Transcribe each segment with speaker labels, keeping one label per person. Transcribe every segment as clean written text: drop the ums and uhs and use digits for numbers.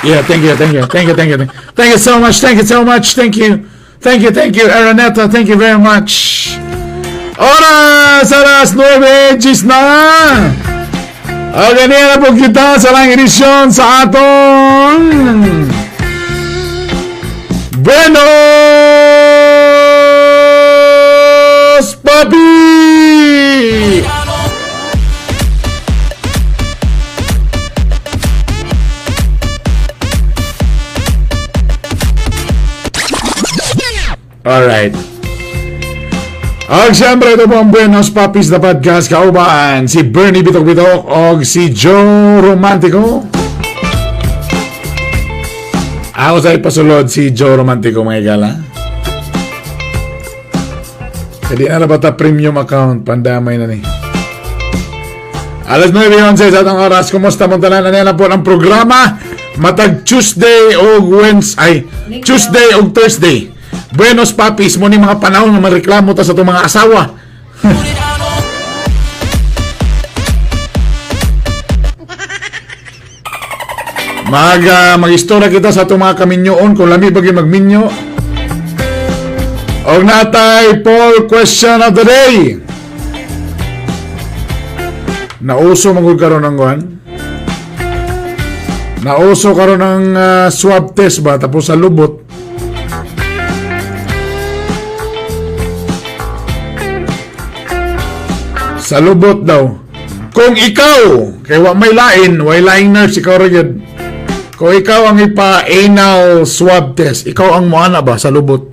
Speaker 1: Yeah, thank you, thank you, thank you, thank you. Thank you so much, thank you so much, thank you. Thank you, thank you, Araneta, thank you very much. Oras, alas 9 na! O, ganyan na po kita sa lang edisyon sa atong Buenos Papi! Alright. Og siyempre, ito po ang Buenos Papis na podcast kauban si Bernie Bitok Bitok og si Joe Romantico. Ako sa ipasulod si Joe Romantico, mga igala. Kaya na ba ta premium account, pandamay na ni. Alas 9:11 sa atong oras, kumusta mo tanan? Ano na po ang programa? Matag Tuesday o Wednesday, ay, Tuesday o Thursday. Buenos Papis, mo ni mga panahon nga mareklamo ta sa itong mga asawa. Mag-istorya kita sa itong mga kaminyoon kung lami ba gyud magminyo. Og natay poll question of the day. Nauso man gud karon ang kuan. Nauso karon ang swab test ba tapos sa lubot. Sa lubot daw. Kung ikaw, kay wa may lain, way laing nurse, ikaw ra gyud. Kung ikaw ang ipa-anal swab test, ikaw ang moana ba sa lubot?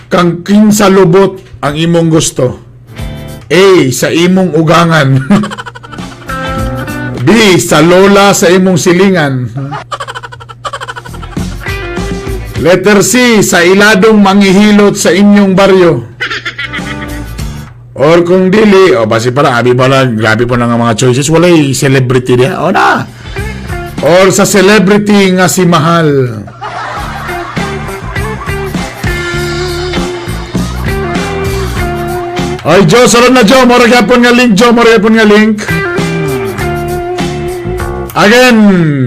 Speaker 1: Kang kinsa lubot ang imong gusto? A. Sa imong ugangan. B. Sa lola sa imong silingan. Letter C. Sa iladong manghihilot sa inyong baryo. Or kung dili, o basi pala, abi pala, grabe po na nga mga choices, walay celebrity niya. O na. Or sa celebrity nga si Mahal. Ay, Joe, sarap na Joe. Mora gyapon nga link, Joe. Mora gyapon nga link. Again,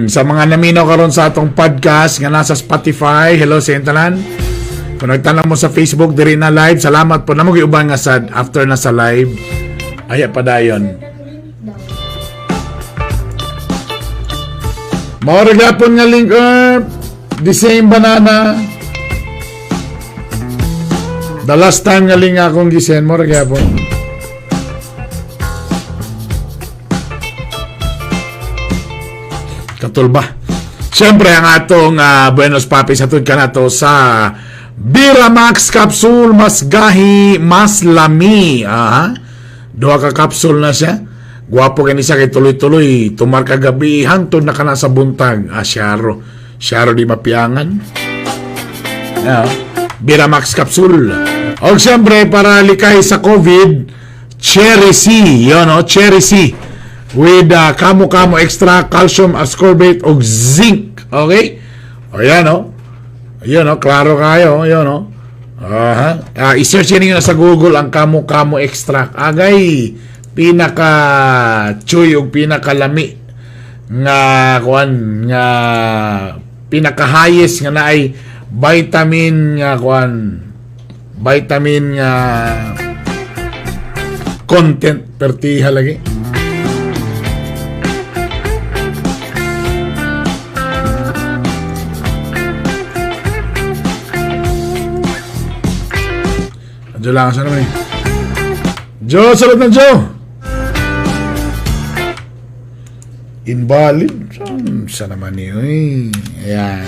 Speaker 1: sa mga naminaw karon sa atong podcast nga nasa Spotify, hello sa tanan. Kung nagtanaw mo sa Facebook, diri na live, salamat po. Namo giuban nga sad after na sa live. Aya pa dayon. Mora gyapon nga link, the same banana. The last time nga link akong gisend, mora gyapon. Katulba. Siyempre, ang atong Buenos Papis, atod ka na to sa Bira Max Capsule, mas gahi, mas lami. Aha. Duha ka capsule na siya. Gwapo kani siya kay tuloy-tuloy. Tumar ka gabi, hantod na ka na sa buntag. Ah, syaro. Syaro di mapiangan. Yeah. Bira Max Capsule. O siyempre, para likay sa COVID, Cherry C. Yun, oh, Cherry C. With kamo-kamo extra calcium ascorbate o zinc. Okay? O yan, oh. Yun, oh. Klaro kayo. Yun, oh. Aha. I-search niyo na sa Google ang kamo-kamo extract. Agay, pinaka chuy o pinakalami nga kuan nga pinaka highest nga naay vitamin nga kuan vitamin nga content pertiha lagi. Diyo lang sa naman eh. Joe, salot na Joe! Invalid. Saan naman yun eh. Ayan.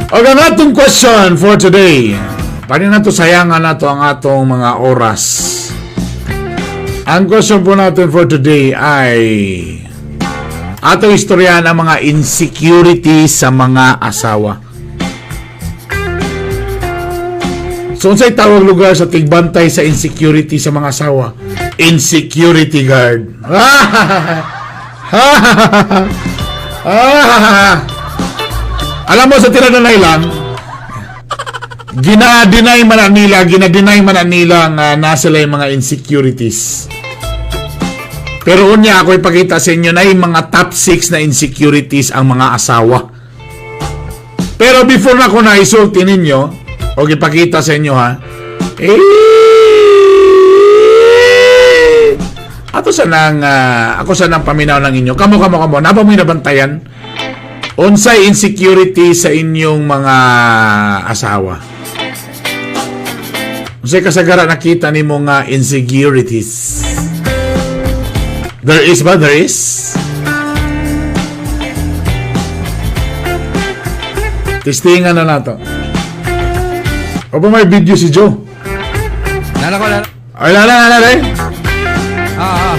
Speaker 1: Okay, ang atong question for today. Paano na to sayangan na to ang atong mga oras? Ang question po natin for today ay atong istoryahan ang mga insecurities sa mga asawa. So, unsay tawag lugar sa tigbantay sa insecurity sa mga asawa? Insecurity guard. Alam mo, sa tiradanay lang, gina-deny man na nila, gina-deny man na nila nga nasa sila yung mga insecurities. Pero unya ako ipakita sa inyo na yung mga top 6 na insecurities ang mga asawa. Pero before na ako na isulti ninyo o ipakita sa inyo ha, eh, ato sa nang ako sa nang paminaw ng inyo. Kamo kamo kamo, napa mo nabantayan unsay insecurity sa inyong mga asawa? Unsay kasagara nakita nimo nga insecurities? There is ba? There is? Testingan na nato. O ba may video si Joe?
Speaker 2: Nana ko, nana.
Speaker 1: Ay, lala, lala, lala.
Speaker 2: Ah, ah.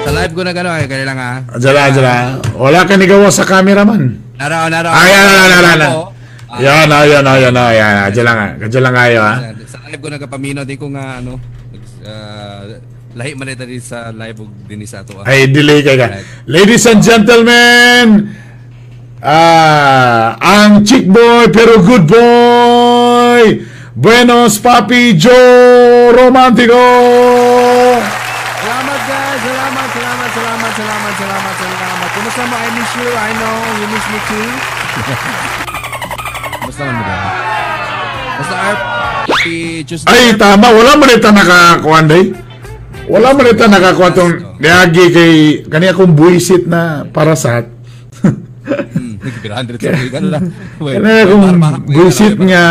Speaker 2: Sa live ko na gano'n, ay, kaya lang ah.
Speaker 1: Diyan, diyan. Wala ka nigawa sa cameraman.
Speaker 2: Nara, nara.
Speaker 1: Ay, ay, ay, ay, ay, ay.
Speaker 2: Oo.
Speaker 1: Yan, ayan, ayan, ayan. Diyan lang, diyan lang kayo, ha.
Speaker 2: Sa live ko nagkapamino, di ko nga ano, lahi man ito din sa live ug dinhi sa ato. Ah.
Speaker 1: Ay, delay kay ka. Ladies and gentlemen, ang chick boy pero good boy, Buenos Papi Joe Romantico!
Speaker 2: Salamat guys, salamat, salamat, salamat, salamat, salamat, salamat. Kumusta mo? I miss you. I know you miss me too. Kumusta man mo ba? Basta Arp, happy Tuesday.
Speaker 1: Ay, tama. Wala mo nita nakakuan day. Wala mo nita nakakuan tong niagi kay kani akong buisit na para sa
Speaker 2: 300 sa week, ano lang. Wait,
Speaker 1: kani akong buisit nga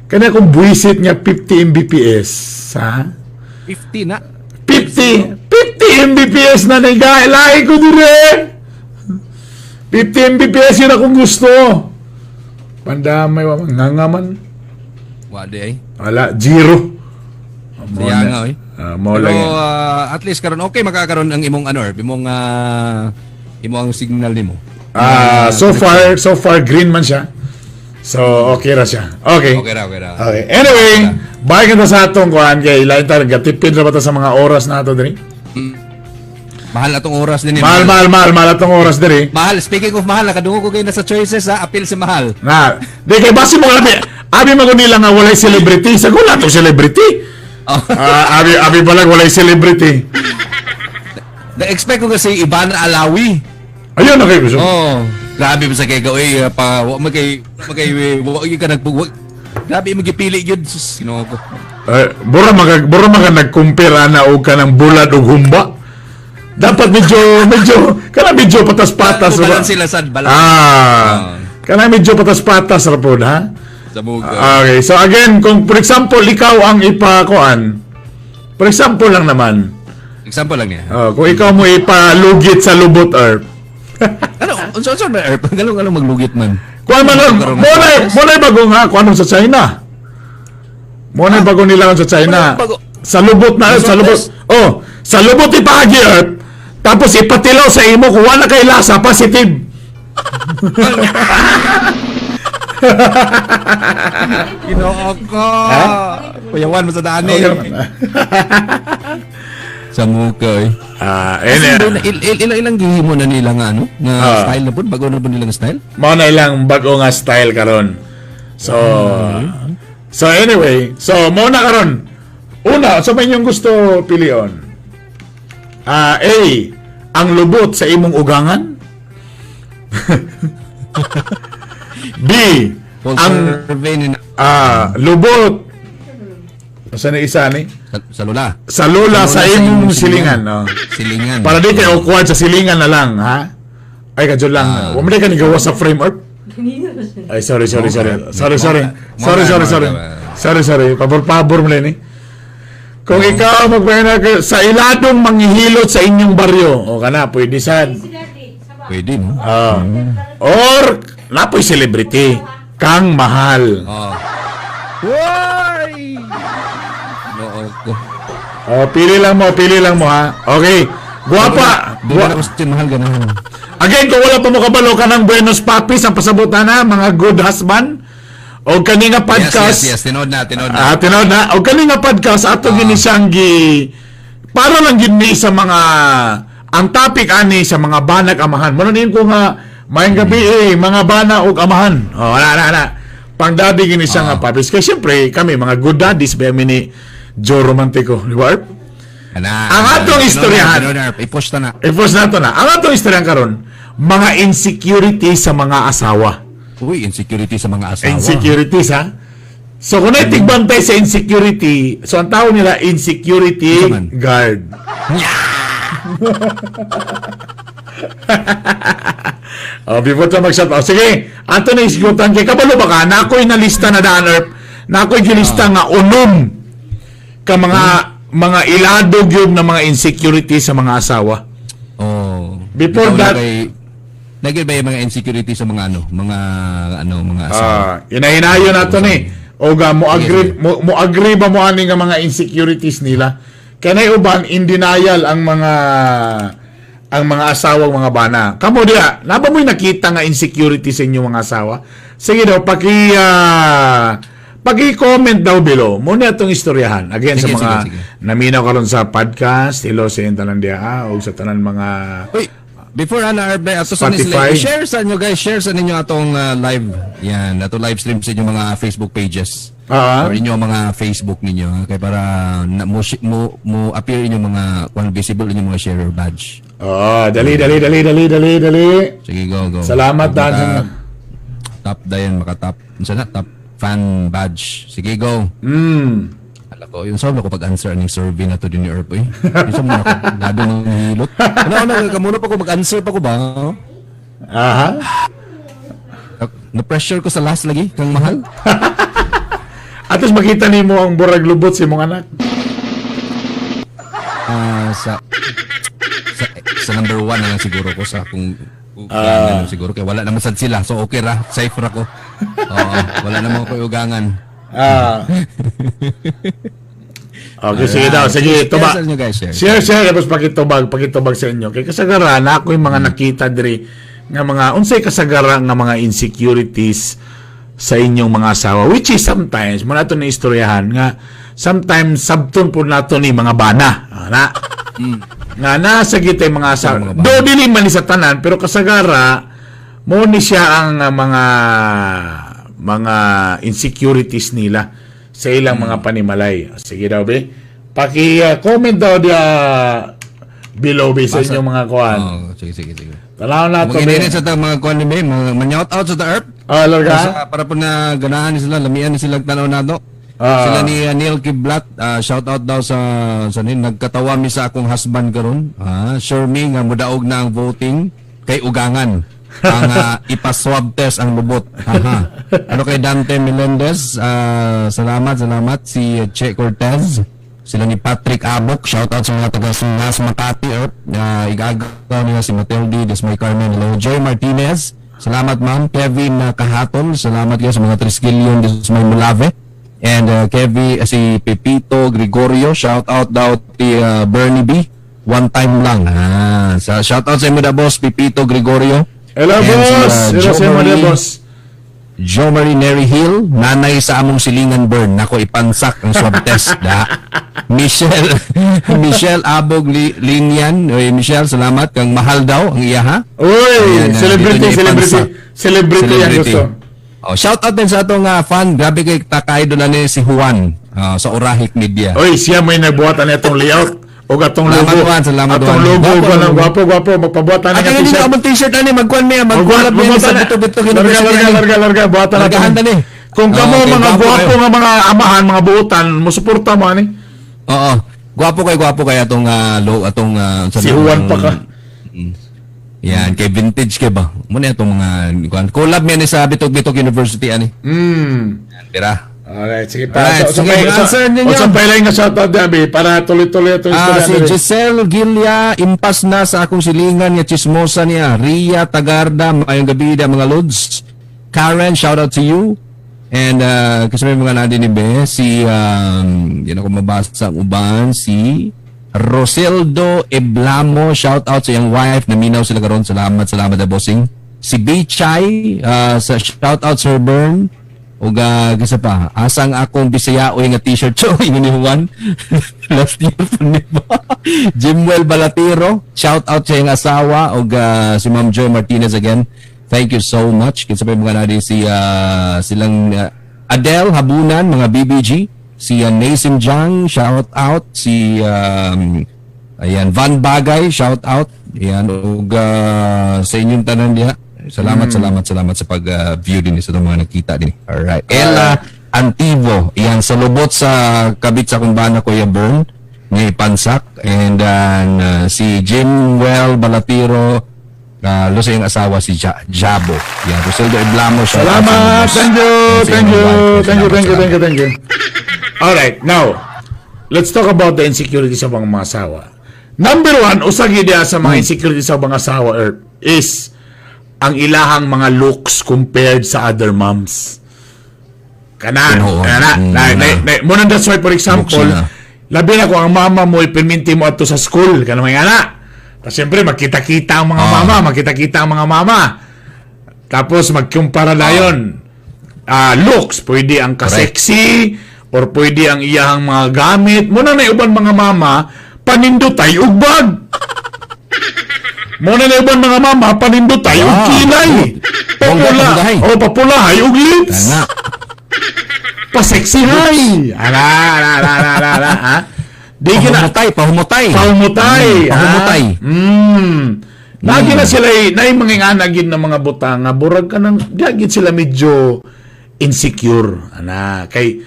Speaker 1: kani akong buisit nga 50 Mbps, ha?
Speaker 2: 50 na.
Speaker 1: 50 50 Mbps na niga ilahi ko dire. 50 Mbps yun akong gusto. Pandamay wa ngangaman.
Speaker 2: Wa di ay.
Speaker 1: Wala, zero.
Speaker 2: Siya nga oy.
Speaker 1: Ah, mo
Speaker 2: Pero
Speaker 1: lang.
Speaker 2: at least karon okay makakaroon ang imong ano, Erp, imong signal nimo.
Speaker 1: Ah, so far green man siya. So okay ra siya. Okay.
Speaker 2: Okay ra, okay ra.
Speaker 1: Okay. Anyway, bye ka na sa atong kuan kay lain ta gatipid ra ba ta sa mga oras nato diri?
Speaker 2: Mahal atong oras din eh.
Speaker 1: Mahal, mahal, mahal, mahal atong oras diri.
Speaker 2: Mahal, speaking of mahal, nakadungog ko kayo na sa choices ha, appeal si mahal.
Speaker 1: Na, di kay basi mo abi, abi man ko nila nga walay celebrity. Sa wala tong celebrity.
Speaker 2: Oh.
Speaker 1: Ah, abi abi balag walay celebrity.
Speaker 2: Na-expect ko kasi Ivana Alawi.
Speaker 1: Ayun na kay gusto.
Speaker 2: Oh, grabe ba sa kay oy pa wa man kay wa man kay wa gyud ka nagpug. Grabe mo gipili gyud sus Ginoo ko.
Speaker 1: Eh, bura maka nagkumpira na og kanang bulad og humba. Dapat medyo medyo kana medyo patas-patas ra ba?
Speaker 2: Balance sila sad balance.
Speaker 1: Ah. Kana medyo patas-patas ra pod ha.
Speaker 2: Sa muga.
Speaker 1: Okay, so again, kung for example ikaw ang ipakuan. For example lang naman.
Speaker 2: Example lang niya.
Speaker 1: Oh, kung ikaw mo ipalugit sa lubot or
Speaker 2: Ano, unsa unsa ba Erp? Galong galong maglugit man.
Speaker 1: Kuan man lang, mo na bago nga kuan sa China. Mo na bago nila sa China.
Speaker 2: Mo na bago.
Speaker 1: Sa lubot na, sa lubot. Oh, sa lubot ipaagi Erp. Tapos ipatilaw sa imo kung wala kay lasa, positive.
Speaker 2: Ginoo ko. Kuyawan mo sa daan
Speaker 1: Okay
Speaker 2: eh.
Speaker 1: naman.
Speaker 2: Sa muka eh.
Speaker 1: Ah,
Speaker 2: Kasi
Speaker 1: ene.
Speaker 2: ilang ilang gihimo na nila nga ano, nga style na pud, bago na pud nilang style.
Speaker 1: Mao na ilang bago nga style karon. So anyway, so mao na karon. Una, sa may inyong gusto pilion. Ah, A, ang lubot sa imong ugangan. B,
Speaker 2: Full
Speaker 1: ang
Speaker 2: survey ni
Speaker 1: lubot sa na isa ni
Speaker 2: sa lula.
Speaker 1: Sa lola sa
Speaker 2: Sa lola sa
Speaker 1: imong
Speaker 2: imong
Speaker 1: silingan, oh.
Speaker 2: Silingan.
Speaker 1: Para di kay awkward sa silingan na lang, ha? Ay, kadyo lang. Wa man di ka nigawa sa frame earth. Ay, sorry, sorry, sorry. Sorry, sorry. Sorry, sorry, sorry. Sorry, sorry. Pabor-pabor mo lang eh. Kung ikaw magpahina ka sa iladong manghihilot sa inyong baryo, o kana, pwede sad.
Speaker 2: Pwede no.
Speaker 1: Ah. Or, napoy celebrity, kang mahal.
Speaker 2: Oh. Why? Ginoo ko.
Speaker 1: Oh, pili lang mo ha. Okay. Guwapa.
Speaker 2: Doon na ako sa mahal ganahan.
Speaker 1: Again, kung wala pa mo kabalo ka ng Buenos Papis, ang pasabot na mga good husband, o kani nga podcast,
Speaker 2: Yes, tinood na, tinood na.
Speaker 1: Ah, tinawag na. O kani nga podcast, ato gini siyang gi, para lang gini sa mga, ang topic ani sa mga banag amahan. Muna din ko nga, maayong gabi eh, mga bana og amahan. O, wala, wala, wala. Pang daddy gini siya nga papis. Kaya siyempre, kami, mga good daddies, ba ni Joe Romantico, di ba, Erp?
Speaker 2: Ana.
Speaker 1: Ang atong istoryahan.
Speaker 2: I-push ta na.
Speaker 1: I-post na to na. Ang atong istoryahan karon, mga insecurity sa mga asawa.
Speaker 2: Uy, insecurity sa mga asawa.
Speaker 1: Insecurities, ha? So, kung naitigbantay sa insecurity, so ang tawag nila, insecurity
Speaker 2: Ano man?
Speaker 1: Guard. Oh, before ta mag-shout out. Sige, ato na isgutan kay kabalo ba ka? Na ako'y nalista na daan, Erp. Na ako'y gilista nga unom ka mga ilado gyud na mga insecurity sa mga asawa.
Speaker 2: Oh.
Speaker 1: Before
Speaker 2: Ikaw na
Speaker 1: that-
Speaker 2: Lagi ba yung mga insecurity sa mga ano, mga asawa?
Speaker 1: Ah, hinahinayon nato ni. Oga mo agree mo agree ba mo ani nga mga insecurities nila? Kanay uban in denial ang mga asawang mga bana. Kamo diha, naba mo'y nakita nga insecurity sa inyong mga asawa? Sige daw, paki-comment daw below. Muna atong istoryahan. Again, sa
Speaker 2: Sige,
Speaker 1: mga
Speaker 2: sige, sige.
Speaker 1: naminaw karon sa podcast, hello sa inyong tanan diha, o sa tanan mga
Speaker 2: Uy, before ana Arbe, ato sa ni
Speaker 1: Spotify.
Speaker 2: sila, share sa inyo guys, share sa ninyo atong live. Yan, ato live stream sa inyong mga Facebook pages. Or inyong mga Facebook ninyo, ha? Kay para na, mo appear inyong mga kung visible inyong mga sharer badge.
Speaker 1: Oh, dali dali dali dali dali dali.
Speaker 2: Sige, go go.
Speaker 1: Salamat
Speaker 2: Maka-
Speaker 1: dan
Speaker 2: Top dayon, maka top. Unsa na top fan badge. Sige, go. Ala ko, yung sabi ko pag-answer aning survey na to din ni Erp, eh. Yung sabi na ako, lado nang hilot. Ano, ano, kamuno pa ko, mag-answer pa ko ba?
Speaker 1: Aha.
Speaker 2: Na-pressure ko sa last lagi, kang mahal.
Speaker 1: Atos makita nimo ang burag lubot sa imong anak.
Speaker 2: Ah, sa number one na lang siguro ko sa kung ugangan siguro kay wala naman sad sila, so okay ra, safe ra ko. Oo, wala naman ko ugangan.
Speaker 1: Okay, sige daw. Sige, tuba.
Speaker 2: Share sa inyo, guys, share.
Speaker 1: Share, share. Tapos pakitubag sa inyo. Kay kasagara, na ako yung mga nakita diri nga mga, unsay kasagara nga mga insecurities sa inyong mga asawa. Which is sometimes, muna ito na istoryahan, nga sometimes sabton po nato ni mga bana. Ah, na. Nga nasa gitay mga asawa.
Speaker 2: Mga bana.
Speaker 1: Do dili man ni sa tanan, pero kasagara, mo ni siya ang mga insecurities nila sa ilang mga panimalay. Sige daw, be. Paki-comment daw dia below, be, sa
Speaker 2: Basa.
Speaker 1: inyong mga kuan.
Speaker 2: Oo, sige sige sige.
Speaker 1: Tanaw na to,
Speaker 2: Mga
Speaker 1: be.
Speaker 2: init sa tang mga kuan ni be, mga man-shout out sa the Earth.
Speaker 1: Ah, larga.
Speaker 2: Para po na ganahan ni sila, lamian ni sila tanaw nato. Sila ni Neil Kiblat, shout out daw sa nin nagkatawa mi sa akong husband karon. Ah, sure me nga mudaog na ang voting kay ugangan. Ang ipa-swab test ang lubot. Aha. Ano kay Dante Melendez, salamat, salamat si Che Cortez. Sila ni Patrick Abok, shout out sa mga taga Singas Makati, Earth. Igagaw nila si Matilde, Desmay Carmen, hello. Joy Martinez, salamat ma'am. Kevin Kahaton, salamat kayo sa mga Triskelion, Desmay Mulave. And Kevin, si Pepito Gregorio, shout out daw ti Bernie B. One time lang. Ah, sa shout out sa imo da boss Pepito Gregorio.
Speaker 1: Hello,
Speaker 2: And
Speaker 1: boss.
Speaker 2: si,
Speaker 1: Hello sa imo
Speaker 2: Jo
Speaker 1: dia,
Speaker 2: Marie-
Speaker 1: boss.
Speaker 2: Jo Marie Neri Hill, nanay sa among silingan burn. Nako ipansak ang swab test da. Michelle Michelle Abog Linyan. Oy Michelle, salamat kang mahal daw ang iya ha.
Speaker 1: Uy,
Speaker 2: Ayan,
Speaker 1: celebrity,
Speaker 2: dito niya
Speaker 1: celebrity.
Speaker 2: ipansak.
Speaker 1: Celebrity ang gusto.
Speaker 2: Oh, shout out din sa atong fan. Grabe kay takay na ni si Juan sa Orahik Media.
Speaker 1: Uy, siya may nagbuhatan na itong layout. O atong
Speaker 2: Salamat,
Speaker 1: logo.
Speaker 2: Juan. Salamat,
Speaker 1: Atong
Speaker 2: Juan.
Speaker 1: logo,
Speaker 2: Gwapo,
Speaker 1: ko ng
Speaker 2: logo.
Speaker 1: gwapo, gwapo. Magpabuhatan na
Speaker 2: At
Speaker 1: ng
Speaker 2: ang
Speaker 1: t-shirt.
Speaker 2: among t-shirt ani magkuan mi, magkuan mi sa Bito-Bito
Speaker 1: Larga,
Speaker 2: University.
Speaker 1: larga,
Speaker 2: ani.
Speaker 1: larga, larga. Buhatan na
Speaker 2: Largahan
Speaker 1: to.
Speaker 2: ta ni.
Speaker 1: Kung kamo
Speaker 2: Okay,
Speaker 1: mga
Speaker 2: gwapo
Speaker 1: gwapo
Speaker 2: kayo.
Speaker 1: nga mga amahan, mga buutan, mo suporta mo ani.
Speaker 2: Oo. Gwapo kay atong atong sa
Speaker 1: Si Juan pa ka.
Speaker 2: Yan, kay vintage kay ba? Muna atong mga kuan. Collab mi ani sa Bitok-Bitok University ani. Yan, tira.
Speaker 1: Alright, sige pa.
Speaker 2: Alright,
Speaker 1: So,
Speaker 2: sige, answer ninyo.
Speaker 1: So, sa nga shoutout Gabi, para tuloy-tuloy itong istorya
Speaker 2: Si
Speaker 1: diri.
Speaker 2: Giselle Gilia, impas na sa akong silingan nga chismosa niya. Ria Tagarda, maayong gabi da mga lods. Karen, shout out to you. And kasi may mga nadi ni Be, si yun ako mabasa ang uban, si Roseldo Eblamo, shout out sa iyang wife, naminaw sila karon. Salamat, salamat da bossing. Si B Chay, sa shout out Sir Bern. Ug kisa pa, asang akong Bisaya oy nga t-shirt so ingon ni Juan. Last year pa ni ba? Jimwell Balatiro, shout out sa iyang asawa ug si Ma'am Joy Martinez again. Thank you so much. Kinsa pa yung mga nadi si silang Adele Habunan, mga BBG. Si Nasim Jang, shout out. Si ayan, Van Bagay, shout out. Ayan, ug sa inyong tanan diha. Salamat, salamat, salamat sa pag-view din sa itong mga nakita din. Alright. Ella Antivo, yan, sa lubot sa kabit sa kumbana, Kuya Bern, ni Pansak. And then, si Jim Well Balatiro, lo sa iyong asawa si Jabo. Yan, Roseldo Iblamo, shout out sa
Speaker 1: Salamat.
Speaker 2: inyo, boss.
Speaker 1: Thank you.
Speaker 2: And sa
Speaker 1: Thank
Speaker 2: inyong
Speaker 1: you.
Speaker 2: wife.
Speaker 1: Thank you,
Speaker 2: Salamat,
Speaker 1: thank you,
Speaker 2: salamat.
Speaker 1: Thank you, thank you. Alright, now, let's talk about the insecurities sa mga asawa. Number one, usa gyud diha sa mga insecurities sa mga asawa, Erp, is ang ilahang mga looks compared sa other moms. Kana,
Speaker 2: Tinuod.
Speaker 1: kana, na, na, na, mo nang that's why, for example,
Speaker 2: Looks na.
Speaker 1: Labi na kung ang mama mo iperminti mo ato sa school, kana mga ana. Tapos siyempre, magkita-kita ang mga mama, magkita-kita ang mga mama. Tapos magkumpara dayon. Ah, looks, pwede ang ka-sexy or pwede ang iyahang mga gamit. Muna na uban mga mama, panindotay og bag. Muna na uban mga mama, panindotay og kilay.
Speaker 2: Bongga,
Speaker 1: Papula,
Speaker 2: bonggahay.
Speaker 1: o papulahay og lips.
Speaker 2: Ana.
Speaker 1: Pa-sexy hay. Ana, ana, ana, ana, ana, ana, ha? Di gina,
Speaker 2: Pahumutay, pahumutay.
Speaker 1: Pahumutay.
Speaker 2: Pahumutay.
Speaker 1: Ha? Lagi na sila, na mga ingana gid ng mga butang nga burag ka nang di gid sila medyo insecure. Ana, kay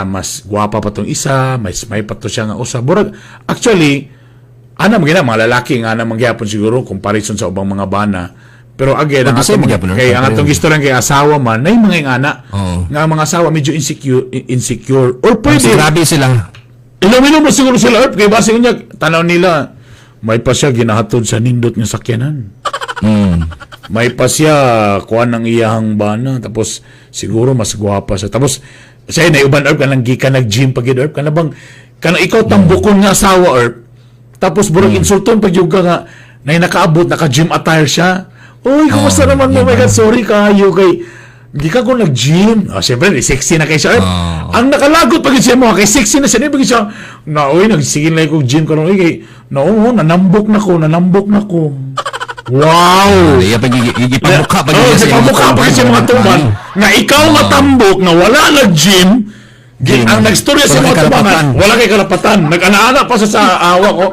Speaker 1: mas gwapa pa tong isa, mas may pa to siya nga usa. Burag actually ana man gina mga lalaki nga ana mangyapon siguro comparison sa ubang mga bana. Pero again, ang
Speaker 2: Oh, the same
Speaker 1: atong,
Speaker 2: gyapon, no?
Speaker 1: kay ang atong istorya kay asawa man, nay mga ingana nga ang mga asawa medyo insecure insecure or
Speaker 2: Pwede.
Speaker 1: pwede
Speaker 2: Grabe sila.
Speaker 1: Ilong-ilong mo siguro sila, Erp, kay base niya, tanaw nila, may pa siya ginahatod sa nindot nga sakyanan. May pa siya, kuan ng iyahang bana, tapos siguro mas gwapa siya. Tapos, siya na uban, Erp, kanang gikan nag-gym pag Erp, kana bang, kanang ikaw tambukon nga asawa, Erp, tapos burag insulton pag yung ka nga, na nakaabot, naka-gym attire siya. Uy, kumusta
Speaker 2: Oh,
Speaker 1: naman mo?
Speaker 2: yun
Speaker 1: Oh my
Speaker 2: ba?
Speaker 1: God, sorry kayo kay gikan ko nag-gym. Ah, siyempre, sexy na kay siya. Erp. Ang nakalagot pag siya mo, kay sexy na siya. Di ba siya, na, uy, nagsigil na ko gym karon uy, kay, na, oo, nanambok na ko, nanambok na ko. Wow!
Speaker 2: Iya pag gipamukha pag
Speaker 1: Oh, sa pamukha pa siya mga tuban nga ikaw nga tambok nga wala nag-gym,
Speaker 2: Gym.
Speaker 1: ang nagstorya sa
Speaker 2: Wala
Speaker 1: mga
Speaker 2: kay
Speaker 1: tubangan,
Speaker 2: karapatan.
Speaker 1: wala kay karapatan. Nag-ana-ana pa siya sa awa ko.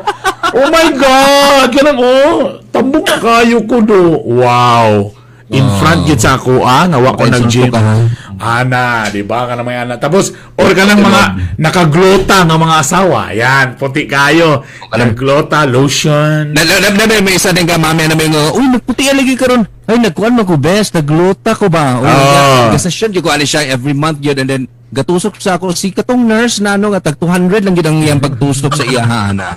Speaker 1: Oh my God! Ganun, oh, tambok na kayo ko do. Wow! In front gid sa ako, nga wa ko
Speaker 2: Ay,
Speaker 1: nag-gym.
Speaker 2: suntok ka, ha?
Speaker 1: Ana, di ba? Kana mga ana. Tapos, or kanang mga nakaglota nga mga asawa. Yan, puti kayo. Nakaglota, lotion.
Speaker 2: Na, may isa din ka mami na may nga, uy, nagputi lagi karon. Ay, nagkuan man ko best, nagluta ko ba? Uy, gasasyon gyud ko ani siya every month yun and then gatusok sa ako si katong nurse na ano nga tag 200 lang gid ang iyang pagtusok sa iya ha na.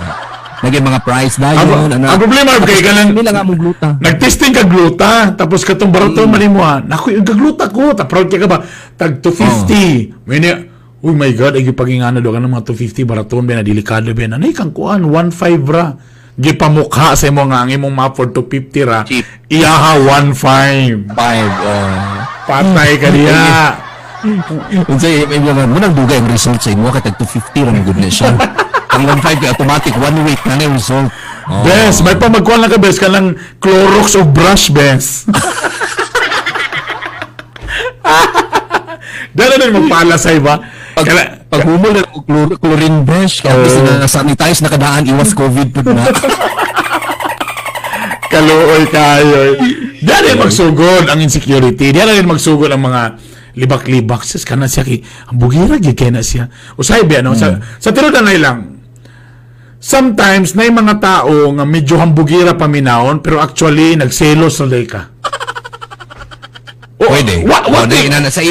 Speaker 2: Naging mga price na yun, ano.
Speaker 1: Ang problema, kay kanang
Speaker 2: Hindi lang among gluta.
Speaker 1: nagtesting ka gluta, tapos katong barato man nimo ha. Naku, yung gagluta ko, ta proud ka ba? Tag 250. May niya, oh my God, ay gipagingana do ka ng mga 250 baraton ba na delikado ba na. Nay kang kuan 15 ra. Gipamukha sa imo nga ang imong ma-afford 250 ra.
Speaker 2: Cheap.
Speaker 1: Iyaha 15.
Speaker 2: Five, oh.
Speaker 1: Patay ka diya.
Speaker 2: Unsay imo mo nang dugay ang result sa imo kay tag 250 ra man gud na siya. Ang 15 kay automatic one week na na yung result. Oh.
Speaker 1: Bes, may pa magkuan lang ka bes kanang Clorox o brush bes. Dala din magpala sa iba.
Speaker 2: Pag, pag humol na og chlorine brush kay at least na sanitize na kadaan iwas COVID pud na.
Speaker 1: Kaluoy kayo. Diyan din magsugod ang insecurity. Diyan din magsugod ang mga libak-libak. Sis, kana siya kay, ang bugira gyud kay na siya. Usay ba no? Sa tinuod na lang. Sometimes na mga tao nga medyo hambugira paminawon pero actually nagselos na day ka. Oh,
Speaker 2: Pwede.
Speaker 1: What,
Speaker 2: Oh, dai na sa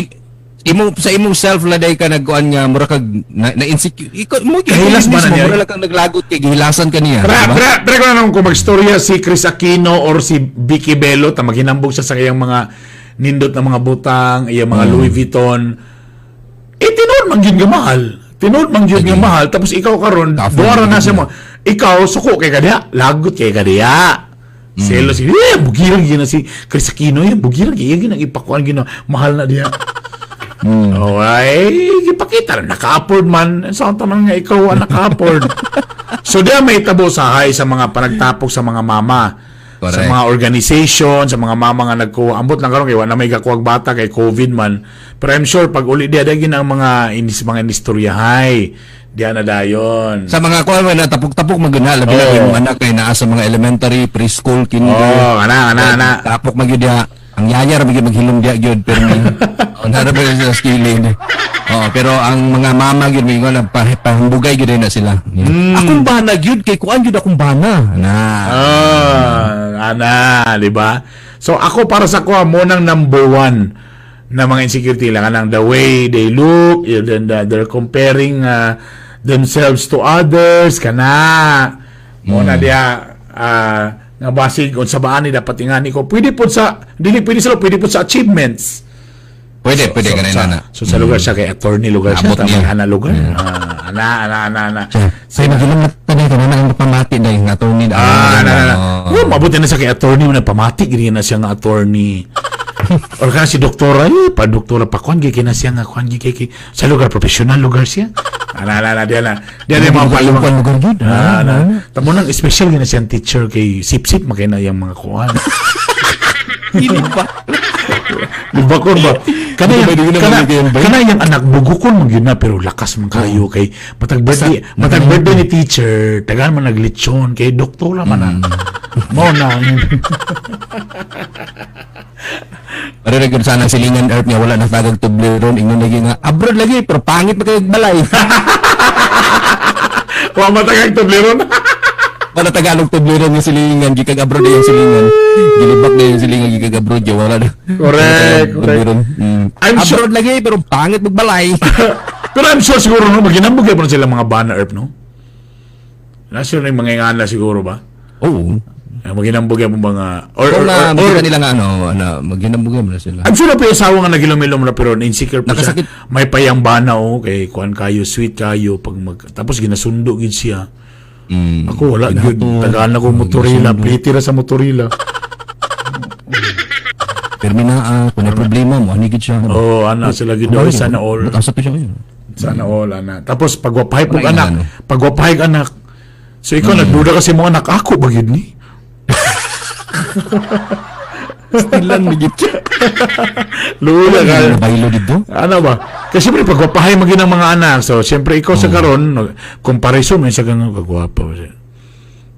Speaker 2: imong sa imong self la day ka nagkuan nga mura kag na insecure. Ikaw mo gyud
Speaker 1: Kahilas ba na niya?
Speaker 2: Mura lang kang naglagot kay gihilasan ka niya.
Speaker 1: Pre,
Speaker 2: di ba?
Speaker 1: pre, pre ko na naman kung magstorya si Kris Aquino or si Vicky Bello, ta maghinambog siya sa kayang mga nindot na mga butang, iyang mga Louis Vuitton. Eh, tinuod man gyud nga mahal. Tinuod man gyud nga mahal. Tapos ikaw karon,
Speaker 2: Tough
Speaker 1: duwara
Speaker 2: one.
Speaker 1: na siya mo. Ikaw, suko kay kadiya. Lagot kay kadiya. Selos, eh, bugirang gyud na si Kris Aquino, eh, bugirang gyud, gyud ang ipakuan gyud na, mahal na diya. Oh, ay, ipakita na, naka-afford man. Sa man nga ikaw ang naka-afford. So, diya may tabo sahay sa mga panagtapok sa mga mama. Sa mga organization, sa mga mama nga nagkuha. Ambot lang karon kay wala may gakuhag bata kay COVID man. Pero I'm sure pag uli diya dagin ang mga inis mga istoryahay. Diya na dayon.
Speaker 2: Sa mga kuha man na tapok-tapok magana, labi na imong anak kay naa sa mga elementary, preschool, kinder.
Speaker 1: Oh, ana ana ana.
Speaker 2: Tapok magyud diha. Ang yaya ra magyud maghilom diha gyud pero may oh, nara ba sila skilling. Oh, pero ang mga mama gyud may na pahambugay gyud na sila. Akong bana gyud kay kuan gyud akong bana. Na.
Speaker 1: Ah, ana, di ba? So ako, para sa ko mo nang number one na mga insecurity lang anang the way they look, and then they're comparing themselves to others kana. Mo na diya nga basig unsa ba ani dapat ingani ko. Pwede pud sa dili pwede sa pwede pud sa achievements.
Speaker 2: Pwede, pwede
Speaker 1: So,
Speaker 2: kanay
Speaker 1: sa,
Speaker 2: na.
Speaker 1: So sa lugar siya kay attorney lugar siya
Speaker 2: Abot
Speaker 1: tama
Speaker 2: niya.
Speaker 1: ana lugar. Ah, ana ana ana ana.
Speaker 2: Say magilom na tanay ka na ang pamati dahil nga attorney.
Speaker 1: Ah, na, na, na.
Speaker 2: Oh.
Speaker 1: Oh, mabuti na sa kay attorney mo na pamati gini na siya nga attorney. Or kana si doktora, eh, pa doktora pa kuan gi kina siya nga kuan gi kay sa lugar professional lugar siya. Ana ana ana diya na. Diya na yung mga palima.
Speaker 2: Kuan lugar gyud.
Speaker 1: Ah, na. Tamo nang special gina siyang teacher kay sip-sip makina yung mga kuan.
Speaker 2: Hindi pa.
Speaker 1: Di ba kon ba? Kana
Speaker 2: Di ba, di ko na
Speaker 1: kana,
Speaker 2: mamigay ba?
Speaker 1: kana yung anak bugukon mo gyud na pero lakas man kayo kay matag birthday ni teacher, tagaan man naglitsyon kay doktora man na. Mao na.
Speaker 2: Pero rin sana silingan earth nga wala na tagag Toblerone, ingon lagi nga abroad lagi pero pangit pa kayo balay.
Speaker 1: Wa matagag Toblerone.
Speaker 2: Wala Tagalog Toblerone nga silingan gikag abroad yung silingan. Gilibak na yung silingan gikag abroad ya wala na.
Speaker 1: Correct, correct.
Speaker 2: Toblerone.
Speaker 1: I'm sure-
Speaker 2: Abroad lagi pero pangit magbalay.
Speaker 1: Pero I'm sure siguro no, maginambog po na sila mga bana earth, no? Nasa na yung mga ingana siguro ba?
Speaker 2: Oo.
Speaker 1: Eh, maginambog yung mga
Speaker 2: Kung
Speaker 1: or,
Speaker 2: makita nila nga ano, ano maginambog na sila.
Speaker 1: I'm sure na pa yung asawa nga nagilom-ilom na pero insecure pa siya.
Speaker 2: Nakasakit.
Speaker 1: May payang bana oh, kay kuan kayo, sweet kayo pag mag, tapos ginasundo gid siya. Ako wala gyud. Tagaan ako motorila, pliti ra sa motorila.
Speaker 2: Pero na kung may problema mo, ani gid siya.
Speaker 1: Oh, ana sila gid oy, sana all.
Speaker 2: Asa to siya kayo.
Speaker 1: Sana all ana. Tapos pagwapahay pug
Speaker 2: Wala
Speaker 1: anak,
Speaker 2: yung ano.
Speaker 1: pagwapahay anak. So ikaw nagduda kasi mo anak ako ba gyud ni?
Speaker 2: Stilan ni gid siya.
Speaker 1: Lula ka.
Speaker 2: Baylo dito.
Speaker 1: Ano ba? Kasi siyempre, pagwapahay mo ang mga anak. So, siyempre, ikaw sa karon, no, comparison, may sa kang kagwapa.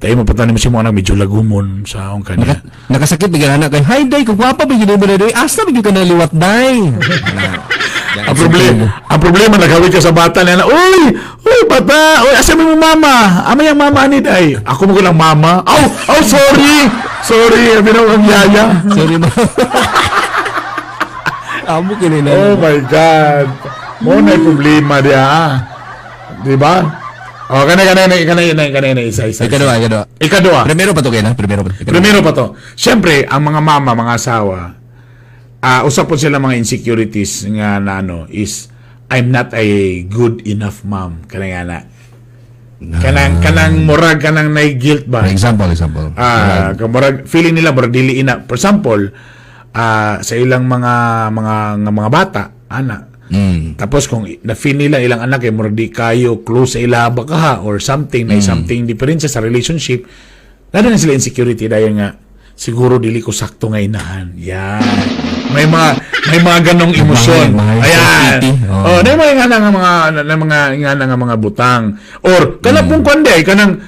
Speaker 1: Tayo mo patanim mo si mga anak, medyo lagumon sa akong kanya.
Speaker 2: Nakasakit bigyan anak kay hi day kung gwapa ba gyud mo na day asa ba gyud ka naliwat day.
Speaker 1: Ang problema, nagawin ka sa bata niya na, "Uy! Uy, bata! Uy, asa mo yung mama? Ama yung mama ani day." Ako mo ko lang mama. Oh, oh, sorry! Sorry, binaw ang yaya.
Speaker 2: Sorry ma. Amo kini na.
Speaker 1: Oh my God. Mo na yung problema diya. Ah. Di ba? Oh, kanay kanay kanay kanay kanay kanay isa isa.
Speaker 2: Ikaduha, ikaduha.
Speaker 1: Ikaduha.
Speaker 2: Primero pa to kay na, primero pa. Ikaduha.
Speaker 1: Primero pa to. Siyempre, ang mga mama, mga asawa, usap po sila mga insecurities nga na ano is "I'm not a good enough mom." Kanang ana. Kanang murag kanang nay guilt ba?
Speaker 2: Example, example.
Speaker 1: Ah, murag feeling nila murag dili ina. For example, sa ilang mga nga mga bata, ana. Tapos kung na-feel nila ilang anak eh murag di kayo close sa ila ba ka or something na something diferensya sa relationship, lalo na sila insecurity dahil nga siguro dili ko sakto nga inahan. Yan. May mga ganong emosyon.
Speaker 2: Mga
Speaker 1: Ayan.
Speaker 2: self-pity. Oh.
Speaker 1: Oh, na mga nga mga na mga nga mga butang. Or kanang pong kuan day, kanang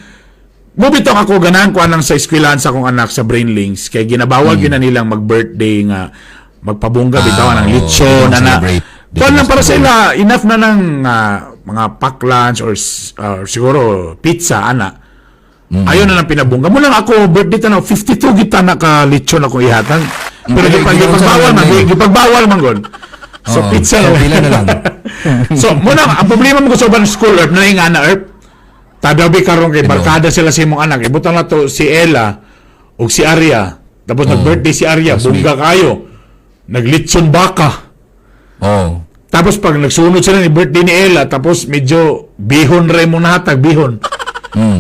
Speaker 1: Mubitong ako ganahan ko anang sa eskwelahan sa akong anak sa Brainlinks kay ginabawal gyud na nilang mag-birthday nga magpabongga bitawan ang
Speaker 2: Oo,
Speaker 1: lechon
Speaker 2: di
Speaker 1: ana.
Speaker 2: celebrate. Di
Speaker 1: Kuan lang para sa
Speaker 2: celebrate.
Speaker 1: ila enough na ng mga pack lunch or siguro pizza ana. Ayaw na lang pinabongga. Mo lang ako birthday tanaw 52 gita na ka lechon ako ihatag. Pero
Speaker 2: Pero
Speaker 1: gipagbawal man,
Speaker 2: ginawa sa
Speaker 1: gipagbawal man gud. So
Speaker 2: Oo,
Speaker 1: pizza
Speaker 2: so pila na lang.
Speaker 1: So mo na ang problema mo ko sa uban school erp na nga na erp. Tadabi karon kay barkada sila sa imong anak. Ibutang na to si Ella ug si Arya. Tapos nag-birthday si Arya, bongga kayo. Naglitson baka. Tapos pag nagsunod sila ni birthday ni Ella, tapos medyo bihon ra mo nahatag, bihon.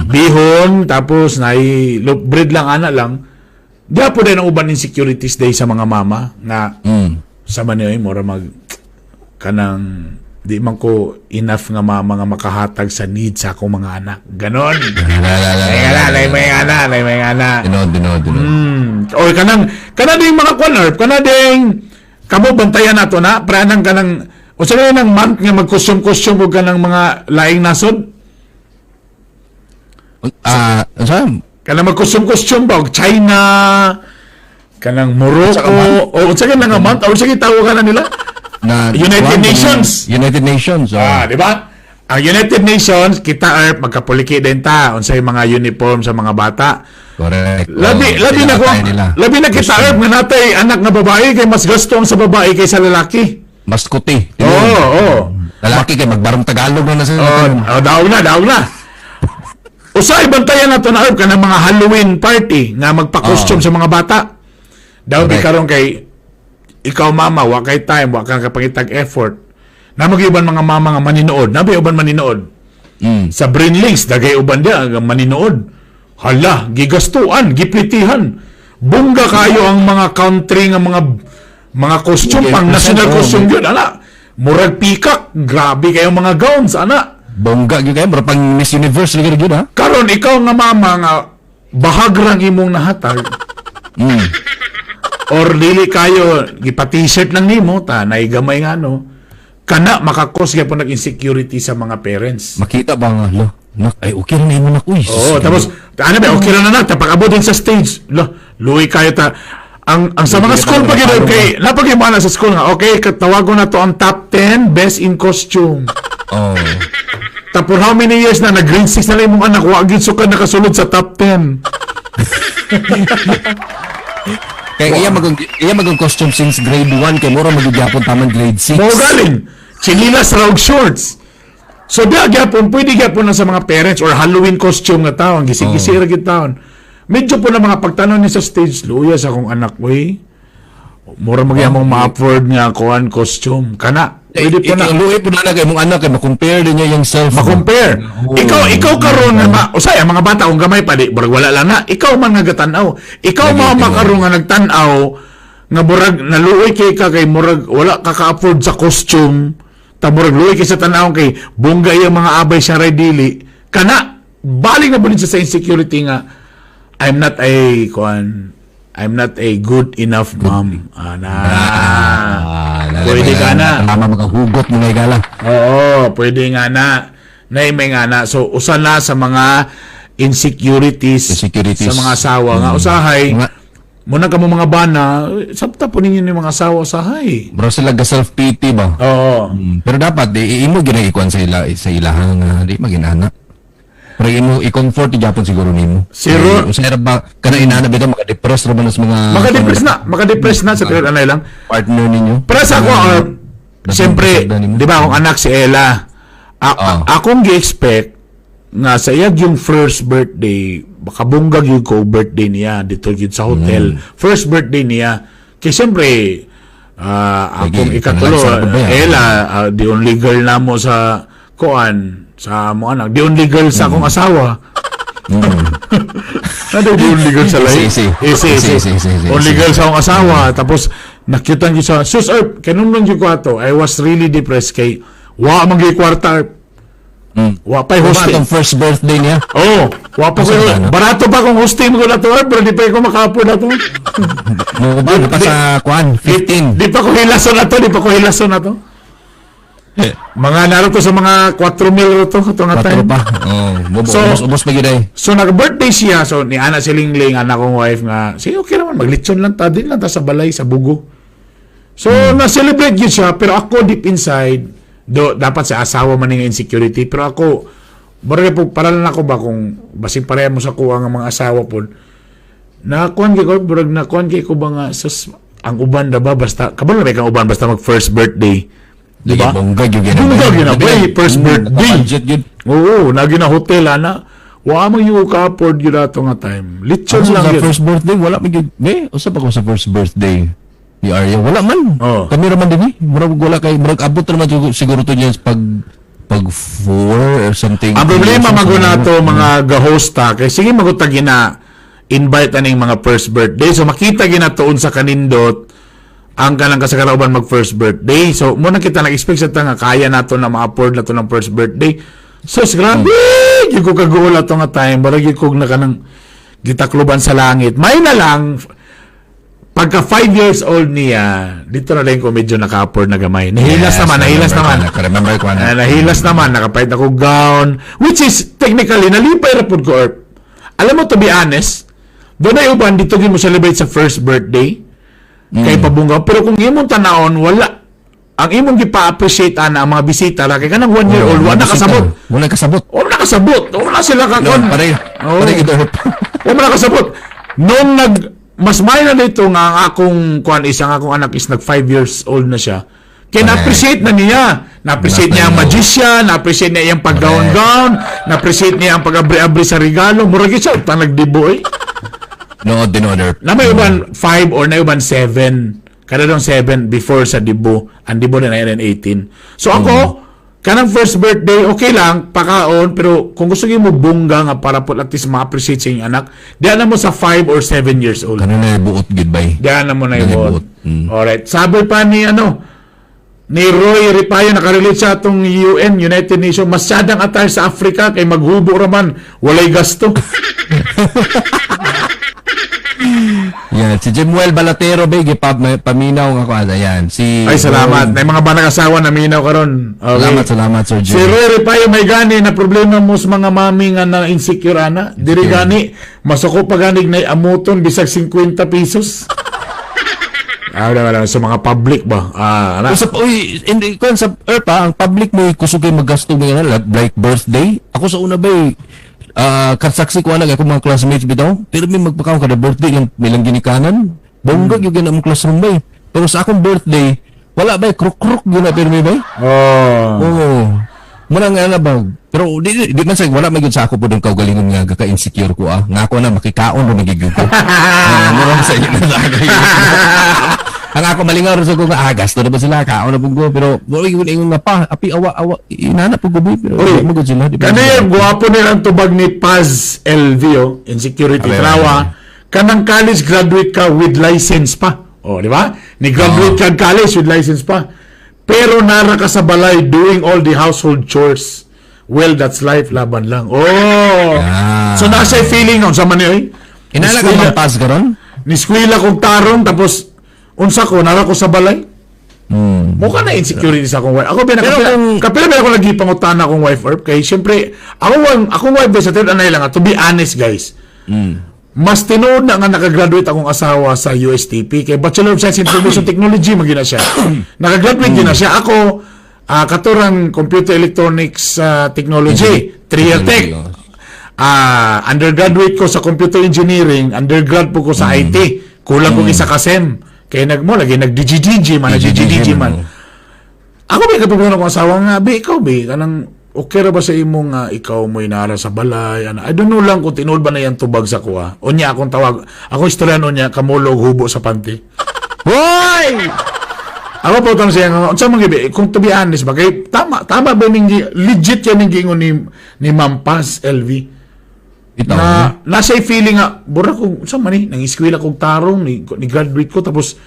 Speaker 1: Bihon, tapos nay bread lang ana lang. Di po din ang uban insecurities day sa mga mama nga sa man mura mag kanang Di man ko enough nga mga makahatag sa needs sa akong mga anak. Ganon. Ay nga na, may nga na, may nga na.
Speaker 2: Tinod, tinod, tinod.
Speaker 1: Or kanang ding mga kwan, Herb, kana ding kamo bantayan nato na, pre anang kanang unsa kay nang month nga mag-costume-costume og kanang mga laing nasod?
Speaker 2: Ah, unsa?
Speaker 1: Kanang mag-costume-costume ba og China, kanang Morocco, o unsa kay nga month, or unsa kay tawag kana nila?
Speaker 2: Na
Speaker 1: United
Speaker 2: kuwan,
Speaker 1: Nations.
Speaker 2: United Nations. Oh.
Speaker 1: Ah, di ba? Ang United Nations, kita, Erp, magkapuliki din ta unsay mga uniform sa mga bata.
Speaker 2: Correct.
Speaker 1: Labi
Speaker 2: Oh,
Speaker 1: labi na ko,
Speaker 2: tinatay nila.
Speaker 1: labi na kita, Erp, nga natay anak nga babae kay mas gasto ang sa babae kaysa lalaki.
Speaker 2: Mas kuti.
Speaker 1: Oo.
Speaker 2: Lalaki kay magbarong Tagalog na na sila.
Speaker 1: Oh, daog na, daog na. Usay bantayan nato na, Erp, kanang mga Halloween party nga magpa-costume sa mga bata. Daw bi
Speaker 2: Correct.
Speaker 1: karon kay ikaw mama, wa kay time, wa kang kapangitag effort. Na uban mga mama nga maninood, na uban maninood. Sa Brainlinks, dagay uban dia ang maninood. Hala, gigastuan, giplitihan. Bongga kayo ang mga country nga mga costume, pang national costume yun, ana. Murag pikak, grabe kayo mga gowns, ana.
Speaker 2: Bongga gyud kayo, mura pang Miss Universe lagi gyud ha.
Speaker 1: Karon ikaw nga mama nga bahag rang imong nahatag. Or dili kayo gipa t-shirt lang nimo ta nay gamay nga no. Kana makakos gyapon nag insecurity sa mga parents.
Speaker 2: Makita ba nga lo? Nak, ay okay ra na imo nak uy.
Speaker 1: Oo, tapos ano ba, okay ra na nak, tapakabot din sa stage. Lo, luwi kayo ta. Ang sa mga
Speaker 2: Hindi
Speaker 1: school
Speaker 2: ka
Speaker 1: pa gyud
Speaker 2: nakapalo.
Speaker 1: kay napagay mo na sa school nga okay, tawagon na to ang top 10 best in costume.
Speaker 2: Oh.
Speaker 1: Tapos how many years na nag grade 6 na lang imong anak, wa gyud sukad nakasulod sa top 10.
Speaker 2: Kay iya magong costume since grade 1 kay mura magyapon taman grade 6.
Speaker 1: Mo galing. Chinilas ra og shorts. So di gyapon pwede gyapon na sa mga parents or Halloween costume nga taon, gisi-gisi ra gyud taon. Medyo po na mga pagtanon ni sa stage, luya sa akong anak, uy. Mura magyamong ma-afford nga kuan costume. Kana, pwede po na.
Speaker 2: Ang luhi po na kay imong anak kay ma-compare din niya yung self.
Speaker 1: Ma-compare.
Speaker 2: Oo.
Speaker 1: Ikaw karon nga ma, usay ang mga bata kung gamay pa di murag wala lang na. Ikaw man nga gatan-aw. Ikaw
Speaker 2: Lagi,
Speaker 1: mama
Speaker 2: tinuod.
Speaker 1: karon nga nagtan-aw nga murag naluoy kay ka kay murag wala ka ka-afford sa costume. Ta murag luoy kay sa tan-aw kay bongga iyang mga abay siya ray dili. Kana balik na bulin siya sa insecurity nga I'm not a kuan, I'm not a good enough mom. Ana.
Speaker 2: Ah,
Speaker 1: Pwede ka na.
Speaker 2: Tama makahugot mo nga igala.
Speaker 1: Oo, pwede nga na. Naimay nga na. So, usa na sa mga insecurities,
Speaker 2: Insecurities.
Speaker 1: sa mga asawa nga. Usahay, muna ka mo mga bana, sabta po ninyo ni mga asawa usahay.
Speaker 2: Bro sila ga self pity ba?
Speaker 1: Oo.
Speaker 2: Pero dapat di imo ginaikuan sa ilaha nga di maginana. Pero imo i-comfort gyapon siguro nimo. Usa ra ba kana inana bitaw maka-depress ra ba nas mga
Speaker 1: Maka-depress na. Maka-depress na sa tinuod anay lang.
Speaker 2: Partner ninyo.
Speaker 1: Pero sa ako, siyempre,
Speaker 2: pasagdan nimo.
Speaker 1: di ba akong anak si Ella, akong gi-expect nga sa iyag yung first birthday, baka bunggag yung ko birthday niya dito yun sa hotel. First birthday niya. Kaya siyempre, akong
Speaker 2: Lagi,
Speaker 1: ikatulo,
Speaker 2: kanang sarap ba yan?
Speaker 1: Ella, the only girl na mo sa kuan, sa mo anak, the only girl sa akong asawa. Ano the only girl sa lahi?
Speaker 2: Isi, isi.
Speaker 1: Isi, isi.
Speaker 2: Isi, isi, isi,
Speaker 1: Only
Speaker 2: isi.
Speaker 1: girl sa akong asawa. Tapos, nakyutan ko sa, sus, Erp, kanunong ko ato, I was really depressed kay, wa man gyud kwarta, Erp. Wa pa'y
Speaker 2: Diba
Speaker 1: hosting.
Speaker 2: atong first birthday niya?
Speaker 1: Oo, wa pa ko.
Speaker 2: Asa ba, no?
Speaker 1: Barato pa kung hosting mo na to, Erp, pero di pa ko maka-afford na to.
Speaker 2: Mo ba pa sa kuan 15.
Speaker 1: Di pa ko hilason na to, di pa ko hilason na to. Mga naroto sa mga 4 mil ro to, ato nga
Speaker 2: Patro
Speaker 1: time.
Speaker 2: pa. Oh, bobo,
Speaker 1: So-
Speaker 2: ubos ubos pa gyud ay.
Speaker 1: So nag-birthday siya, so ni Ana si Lingling, anak kong wife nga, sige okay naman, maglitson lang ta, din lang ta sa balay, sa bugo. So na-celebrate yun siya, pero ako deep inside, do, dapat sa asawa man nga insecurity, pero ako, barangay po, para lang ako ba kung basing pareha mo sa kuha nga mga asawa po, nakuan kay ko, burag nakuan kay ko ba nga, sus, ang uban na ba, basta, kabalo na ba kang uban, basta mag first birthday. Di ba?
Speaker 2: Bongga gyud gyud.
Speaker 1: Bongga gyud na, boy, first birthday.
Speaker 2: Budget gyud.
Speaker 1: Oo, nagi na hotel ana. Wa man yung ka-afford yun ato nga time. Lechon
Speaker 2: Ako
Speaker 1: lang
Speaker 2: sa
Speaker 1: yun.
Speaker 2: first birthday wala man gyud. Be, usa pa ko sa first birthday ni Arya. Wala man.
Speaker 1: Oo.
Speaker 2: Kami ra man din eh. Murag wala kay murag abot ra man siguro to niya pag 4 or something.
Speaker 1: Ang problema maguna to mga ga-hosta kay sige magutag gina invite aning mga first birthday. So makita ginatoon sa kanindot Ang kanang kasagara uban mag first birthday. So mo na kita nag-expect sa ta nga kaya nato na ma-afford nato ng first birthday. So grabe, gyud ko kaguol ato nga time, barag gyud ko na kanang gitakluban sa langit. May na lang pagka 5 years old niya, dito na lang ko medyo naka-afford na gamay. Nahilas naman, nahilas
Speaker 2: Remember
Speaker 1: naman.
Speaker 2: ko na, remember ko na.
Speaker 1: Ah, nahilas naman, nakapalit ako gown, which is technically nalipay ra pud ko, Erp. Alam mo, to be honest, doon ay uban dito gyud mo celebrate sa first birthday kay pabungga, pero kung imong tanawon, wala ang imong gipa-appreciate ana ang mga bisita ra kay kanang 1 year old, wala nakasabot.
Speaker 2: Wala kasabot.
Speaker 1: Wala nakasabot. Wala sila
Speaker 2: No,
Speaker 1: kakon.
Speaker 2: pare,
Speaker 1: Oo.
Speaker 2: pare gid, Erp.
Speaker 1: Wala nakasabot. Nung nag mas may na dito nga ang akong kuan is ang akong anak is nag 5 years old na siya. Kaya na-appreciate na niya. Na-appreciate niya ang
Speaker 2: Wala na.
Speaker 1: Magician, na-appreciate niya iyang pag-gown-gown, na-appreciate niya ang pag-abri-abri sa regalo. Murag gyud siya, utang nagdibo eh.
Speaker 2: No, din, Erp.
Speaker 1: Na may uban 5 or na uban 7. Kada dong 7 before sa debut. Ang debut na 9 and 18. So ako, kanang first birthday, okay lang, pakaon, pero kung gusto niyo mo bongga nga para po at least ma-appreciate sa inyong anak, diyan na mo sa 5 or 7 years old.
Speaker 2: Kano na buot gid bay.
Speaker 1: Diyan na mo na
Speaker 2: Diyan na
Speaker 1: ibot.
Speaker 2: buot.
Speaker 1: Alright. Sabi pa ni ano, ni Roy Ripayo, nakarelate sa atong UN, United Nations, masyadang attire sa Africa kay maghubo raman, walay gasto.
Speaker 2: Yan, si Jimuel Balatero bay gipap may paminaw nga ko ayan. Si
Speaker 1: Ay, salamat. May mga banag asawa na minaw karon. Okay.
Speaker 2: Salamat, salamat, Sir
Speaker 1: Si
Speaker 2: Jim.
Speaker 1: Roy Ripayo, may gani na problema mo sa mga mami nga na insecure ana. Diri gani masuko pa ganig na amuton bisag 50 pesos. Ah, wala, wala. Sa mga public ba? Ah, ana.
Speaker 2: Sa uy, hindi ko sa Erp, ah, ang public mo kusog kay maggasto mo yan, like birthday. Ako sa una bay kasaksi ko anak ako mga classmates bitaw, pero may magpakaon kada birthday lang ilang ginikanan. Bongga gyud ang classroom bay. Pero sa akong birthday, wala bay, kruk-kruk gyud na pero may bay.
Speaker 1: Oh.
Speaker 2: Oo. Muna nga na ba? Pero di man sa wala man gyud sa ako pud ang kaugalingon nga kaka-insecure ko ah. Nga ako na makikaon ro magiging ko. Ah, mura sa inyo na sa ako. Ang ako malingaw ro sa ko nga ah, gasto na ba sila, kaon na pud ko, pero wala gyud ingon nga pa api awa awa inana pud ko bay, pero
Speaker 1: Uy,
Speaker 2: di mo gud sila di ba?
Speaker 1: Kani yung gwapo nila ang tubag ni Paz LV, oh, insecurity
Speaker 2: Abe,
Speaker 1: trawa. Kanang college graduate ka with license pa. Oh, di ba? Ni graduate ka college with license pa. Pero nara ka sa balay doing all the household chores. Well, that's life, laban lang. Oh.
Speaker 2: Ah.
Speaker 1: So nasa feeling nun sa man eh.
Speaker 2: Inala ka man Paz karon?
Speaker 1: Ni eskwela kong tarong tapos unsa ko nara ko sa balay. Mukha na insecurity sa akong wife. Ako ba
Speaker 2: Pero
Speaker 1: kapila, kapila ba ako lagi pangutana akong wife, Erp, kay syempre akong wife ba sa third anay lang ah, to be honest guys. Mas tinuod na nga nakagraduate akong asawa sa USTP kay Bachelor of Science in Information Technology man gyud na siya. Nakagraduate gyud na siya. Ako katurang Computer Electronics Technology, Tria Tech.
Speaker 2: Oh.
Speaker 1: Ah, undergraduate ko sa Computer Engineering, undergrad po ko sa IT. Kulang ko isa ka sem. Kaya nag mo lagi nag DGDG man, nag DGDG man. Ako ba kapag akong asawa nga, be, ikaw be, kanang okay ra ba sa imo nga ikaw mo'y nara sa balay, ana? I don't know lang kung tinuod ba na yan tubag sa kuha. Unya akong tawag, ako istorya unya kamulog hubo sa panty.
Speaker 2: Hoy!
Speaker 1: Ako po tanong siya nga, unsa man gibi, kung to be honest ba, kay tama, tama ba ning legit yan ning giingon ni Ma'am Paz LV?
Speaker 2: Ito.
Speaker 1: Na nasa feeling nga mura ko unsa man ni nang eskwela kog tarong ni graduate ko tapos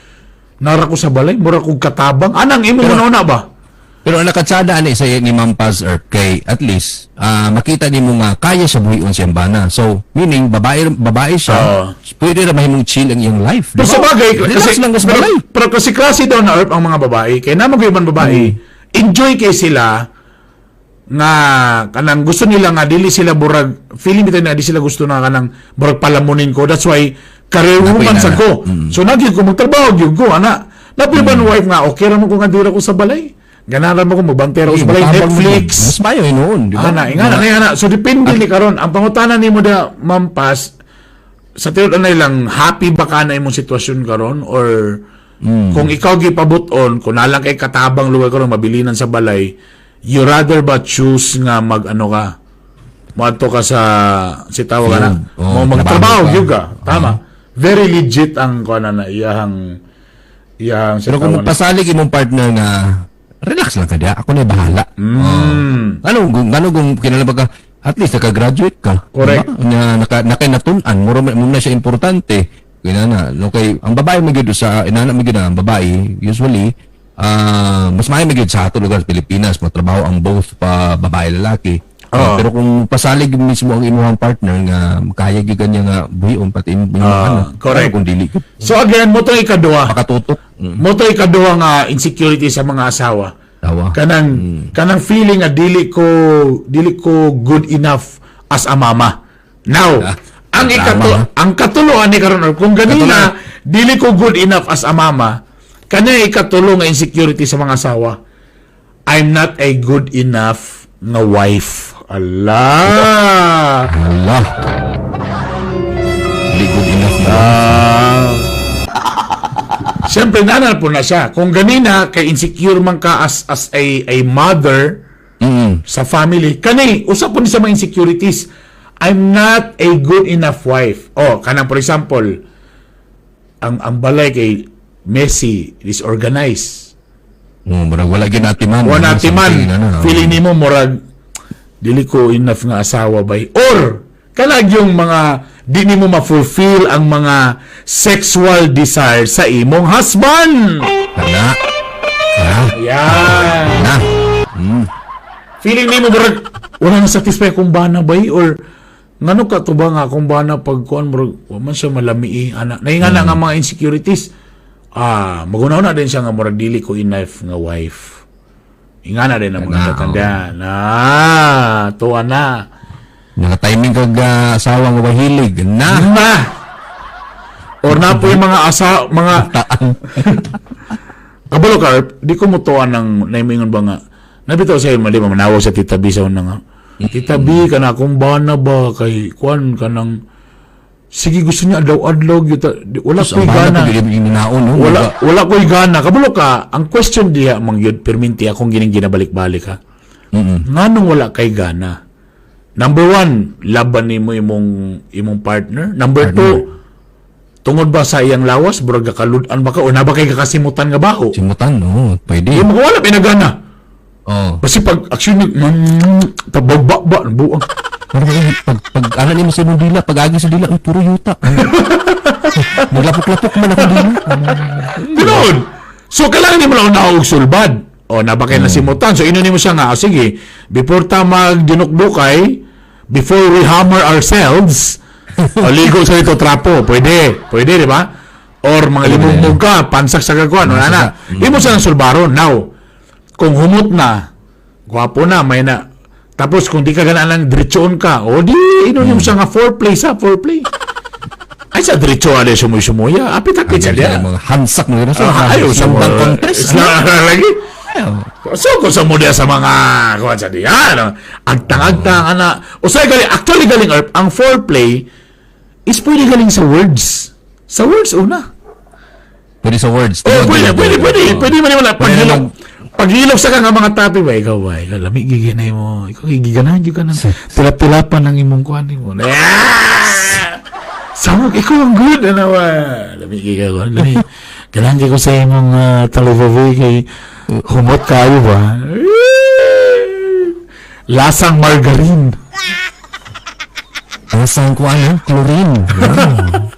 Speaker 1: nara ko sa balay, mura kog katabang anang imo una ba.
Speaker 2: Pero ang nakatsada ani sa ni Ma'am Paz, Erp, kay at least makita nimo nga kaya siya buhion siyang bana. So meaning babae babae siya,
Speaker 1: Oo.
Speaker 2: Pwede ra mahimong chill ang iyang life.
Speaker 1: Pero
Speaker 2: Di ba?
Speaker 1: sa bagay
Speaker 2: Relax
Speaker 1: kasi
Speaker 2: lang ka sa
Speaker 1: pero,
Speaker 2: balay.
Speaker 1: pero kasi klase daw na, Erp, ang mga babae kay namo gyud man babae, enjoy kay sila nga kanang gusto nila nga dili sila burag feeling bitaw na di sila gusto na kanang burag palamunin ko. That's why career
Speaker 2: Napoy
Speaker 1: woman
Speaker 2: na
Speaker 1: sa
Speaker 2: na.
Speaker 1: ko, so nagyud ko magtrabaho gyud ko ana. Napoy man wife nga okay ra mo ko nga dira ko sa balay, ganahan mo ko magbantay ra ko sa balay,
Speaker 2: Matabang mo.
Speaker 1: Netflix.
Speaker 2: Mas mayo noon, di ba?
Speaker 1: Ana, ingana, ingana. So depende ni karon. Ang pangutana nimo da, Ma'am Paz, sa tinud anay lang, happy ba ka na imong sitwasyon karon or kung ikaw gipabut-on, kung nalang kay katabang lugar karon mabilinan sa balay, you rather ba choose nga mag ano ka? Moadto ka sa si tawag ka na.
Speaker 2: Oh,
Speaker 1: Mo magtrabaho
Speaker 2: trabaho ka.
Speaker 1: gyud ka. Tama. Very legit ang kuan na iyahang iyahang
Speaker 2: Pero kung magpasalig imong partner nga relax lang ka diya, ako na bahala. Ano kung kinala ba ka, at least naka-graduate ka.
Speaker 1: Correct.
Speaker 2: Diba? Na naka nakinatun-an, muro mo na siya importante. Inana, no, kay ang babae magyud sa inana magyud ang babae usually, mas maayo magyud sa ato lugar sa Pilipinas matrabaho ang both pa babae lalaki. Pero kung pasalig mismo ang imuhang partner nga kaya gyud kanya nga buhion pati imong anak.
Speaker 1: Correct.
Speaker 2: Pero kung dili gyud
Speaker 1: So again, mo to ikaduha.
Speaker 2: makatutok.
Speaker 1: Mo to ikaduha nga insecurity sa mga asawa.
Speaker 2: Tawa.
Speaker 1: Kanang feeling nga dili ko good enough as a mama. Now, ang
Speaker 2: tama,
Speaker 1: ikato
Speaker 2: ha?
Speaker 1: Ang katulo ani karon, or kung ganina dili ko good enough as a mama, kana ikatulo nga insecurity sa mga asawa. I'm not a good enough nga wife. Allah.
Speaker 2: Allah. Dili good enough na.
Speaker 1: Ah. Siyempre, nanal po na siya. Kung ganina, kay insecure man ka as a mother sa family, kani, usa po ni sa mga insecurities, I'm not a good enough wife. Oh, kanang for example, ang balay kay messy, disorganized.
Speaker 2: Oh, murag wala gyud natiman.
Speaker 1: Wala
Speaker 2: Ano,
Speaker 1: natiman.
Speaker 2: something, ano,
Speaker 1: Feeling nimo murag dili ko enough nga asawa bay. Or kanag yung mga di nimo ma-fulfill ang mga sexual desire sa imong husband.
Speaker 2: Kana. Ah,
Speaker 1: Ayan.
Speaker 2: na.
Speaker 1: Feeling nimo murag wala na satisfy akong bana bay or ngano ka to ba nga akong bana pag kuan murag wa man siya malami eh, ana. Nainga na nga mga insecurities. Ah, maguna-una din siya nga murag dili ko enough nga wife. Ingana din ang mga
Speaker 2: Kana,
Speaker 1: tatandaan. Ah, tuwa na.
Speaker 2: Naka-timing kag asawa nga mahilig. Na.
Speaker 1: Na. Or na po yung mga asa, mga
Speaker 2: Taan.
Speaker 1: Kabalo ka, di ko mutuan ng naimingon ba nga. Nabitaw sa'yo, mali ba, manawag sa Tita B sa una nga. "Tita B, kana akong bana ba, kay kuan ka ng, sige gusto niya adlaw-adlaw, gyud wala
Speaker 2: Ang
Speaker 1: ko'y
Speaker 2: bana
Speaker 1: gana."
Speaker 2: ko gyud ginaon no.
Speaker 1: Wala, wala ko'y gana. Kabalo ka, ang question diha, mang yun, perminti akong gining ginabalik-balik ha. Nganong wala kay gana? Number one, laban nimo imong partner. Number two, tungod ba sa iyang lawas, burag kakalud-an ba ka, o na ba kay kakasimutan nga baho?
Speaker 2: Simutan no, pwede.
Speaker 1: Di mo wala pinagana.
Speaker 2: Oh.
Speaker 1: Kasi pag action tababa ba buang.
Speaker 2: Pero eh, pag ana nimo sa imong dila, pag agi sa dila, uy, puro yuta. Naglapok-lapok man ako dila.
Speaker 1: Tinuod. So kailangan nimo lang na og sulbad. O na ba kay nasimutan. So ino nimo siya nga, "Oh, sige, before ta magdinukdukay, before we hammer ourselves, o ligo sa ito trapo." Pwede. Pwede, di ba? Or mga limugmug ka, pansak sa kagkuan, wala na. Imo siya ng sulbaron. Now, kung humot na, gwapo na, may na. Tapos kung di ka ganaan ng diretsoon ka, o di, ino nimo siya nga foreplay sa foreplay. Ay sa diretso ale sumuy-sumuya. Apit-apit sa diya.
Speaker 2: Mga hansak mo yun.
Speaker 1: Ah, ayaw sa
Speaker 2: Slam
Speaker 1: mga
Speaker 2: dunk contest.
Speaker 1: Lagi.
Speaker 2: Ayaw.
Speaker 1: So kung sa mo diya sa mga kuan sa diya, no? Agtang-agtang ana. Usay galing actually galing Erp, ang foreplay is pwede galing sa words. Sa words una.
Speaker 2: Pwede sa words.
Speaker 1: Oh, pwede, pwede, pwede. Pwede man wala.
Speaker 2: Pwede
Speaker 1: Paghilok, paghilok sa ka nga mga topic ba, ikaw ba, ikaw, lami giginay mo. Ikaw, giganahan gyud ka ng tilap-tilapan ng imong kuan mo. Ah! Samok, ikaw ang good, ano ba? Lami gigaw, lami. Ganahan ko sa imong talibabi kay humot kayo ba? Lasang margarine.
Speaker 2: Asang ko ano? Chlorine. Wow.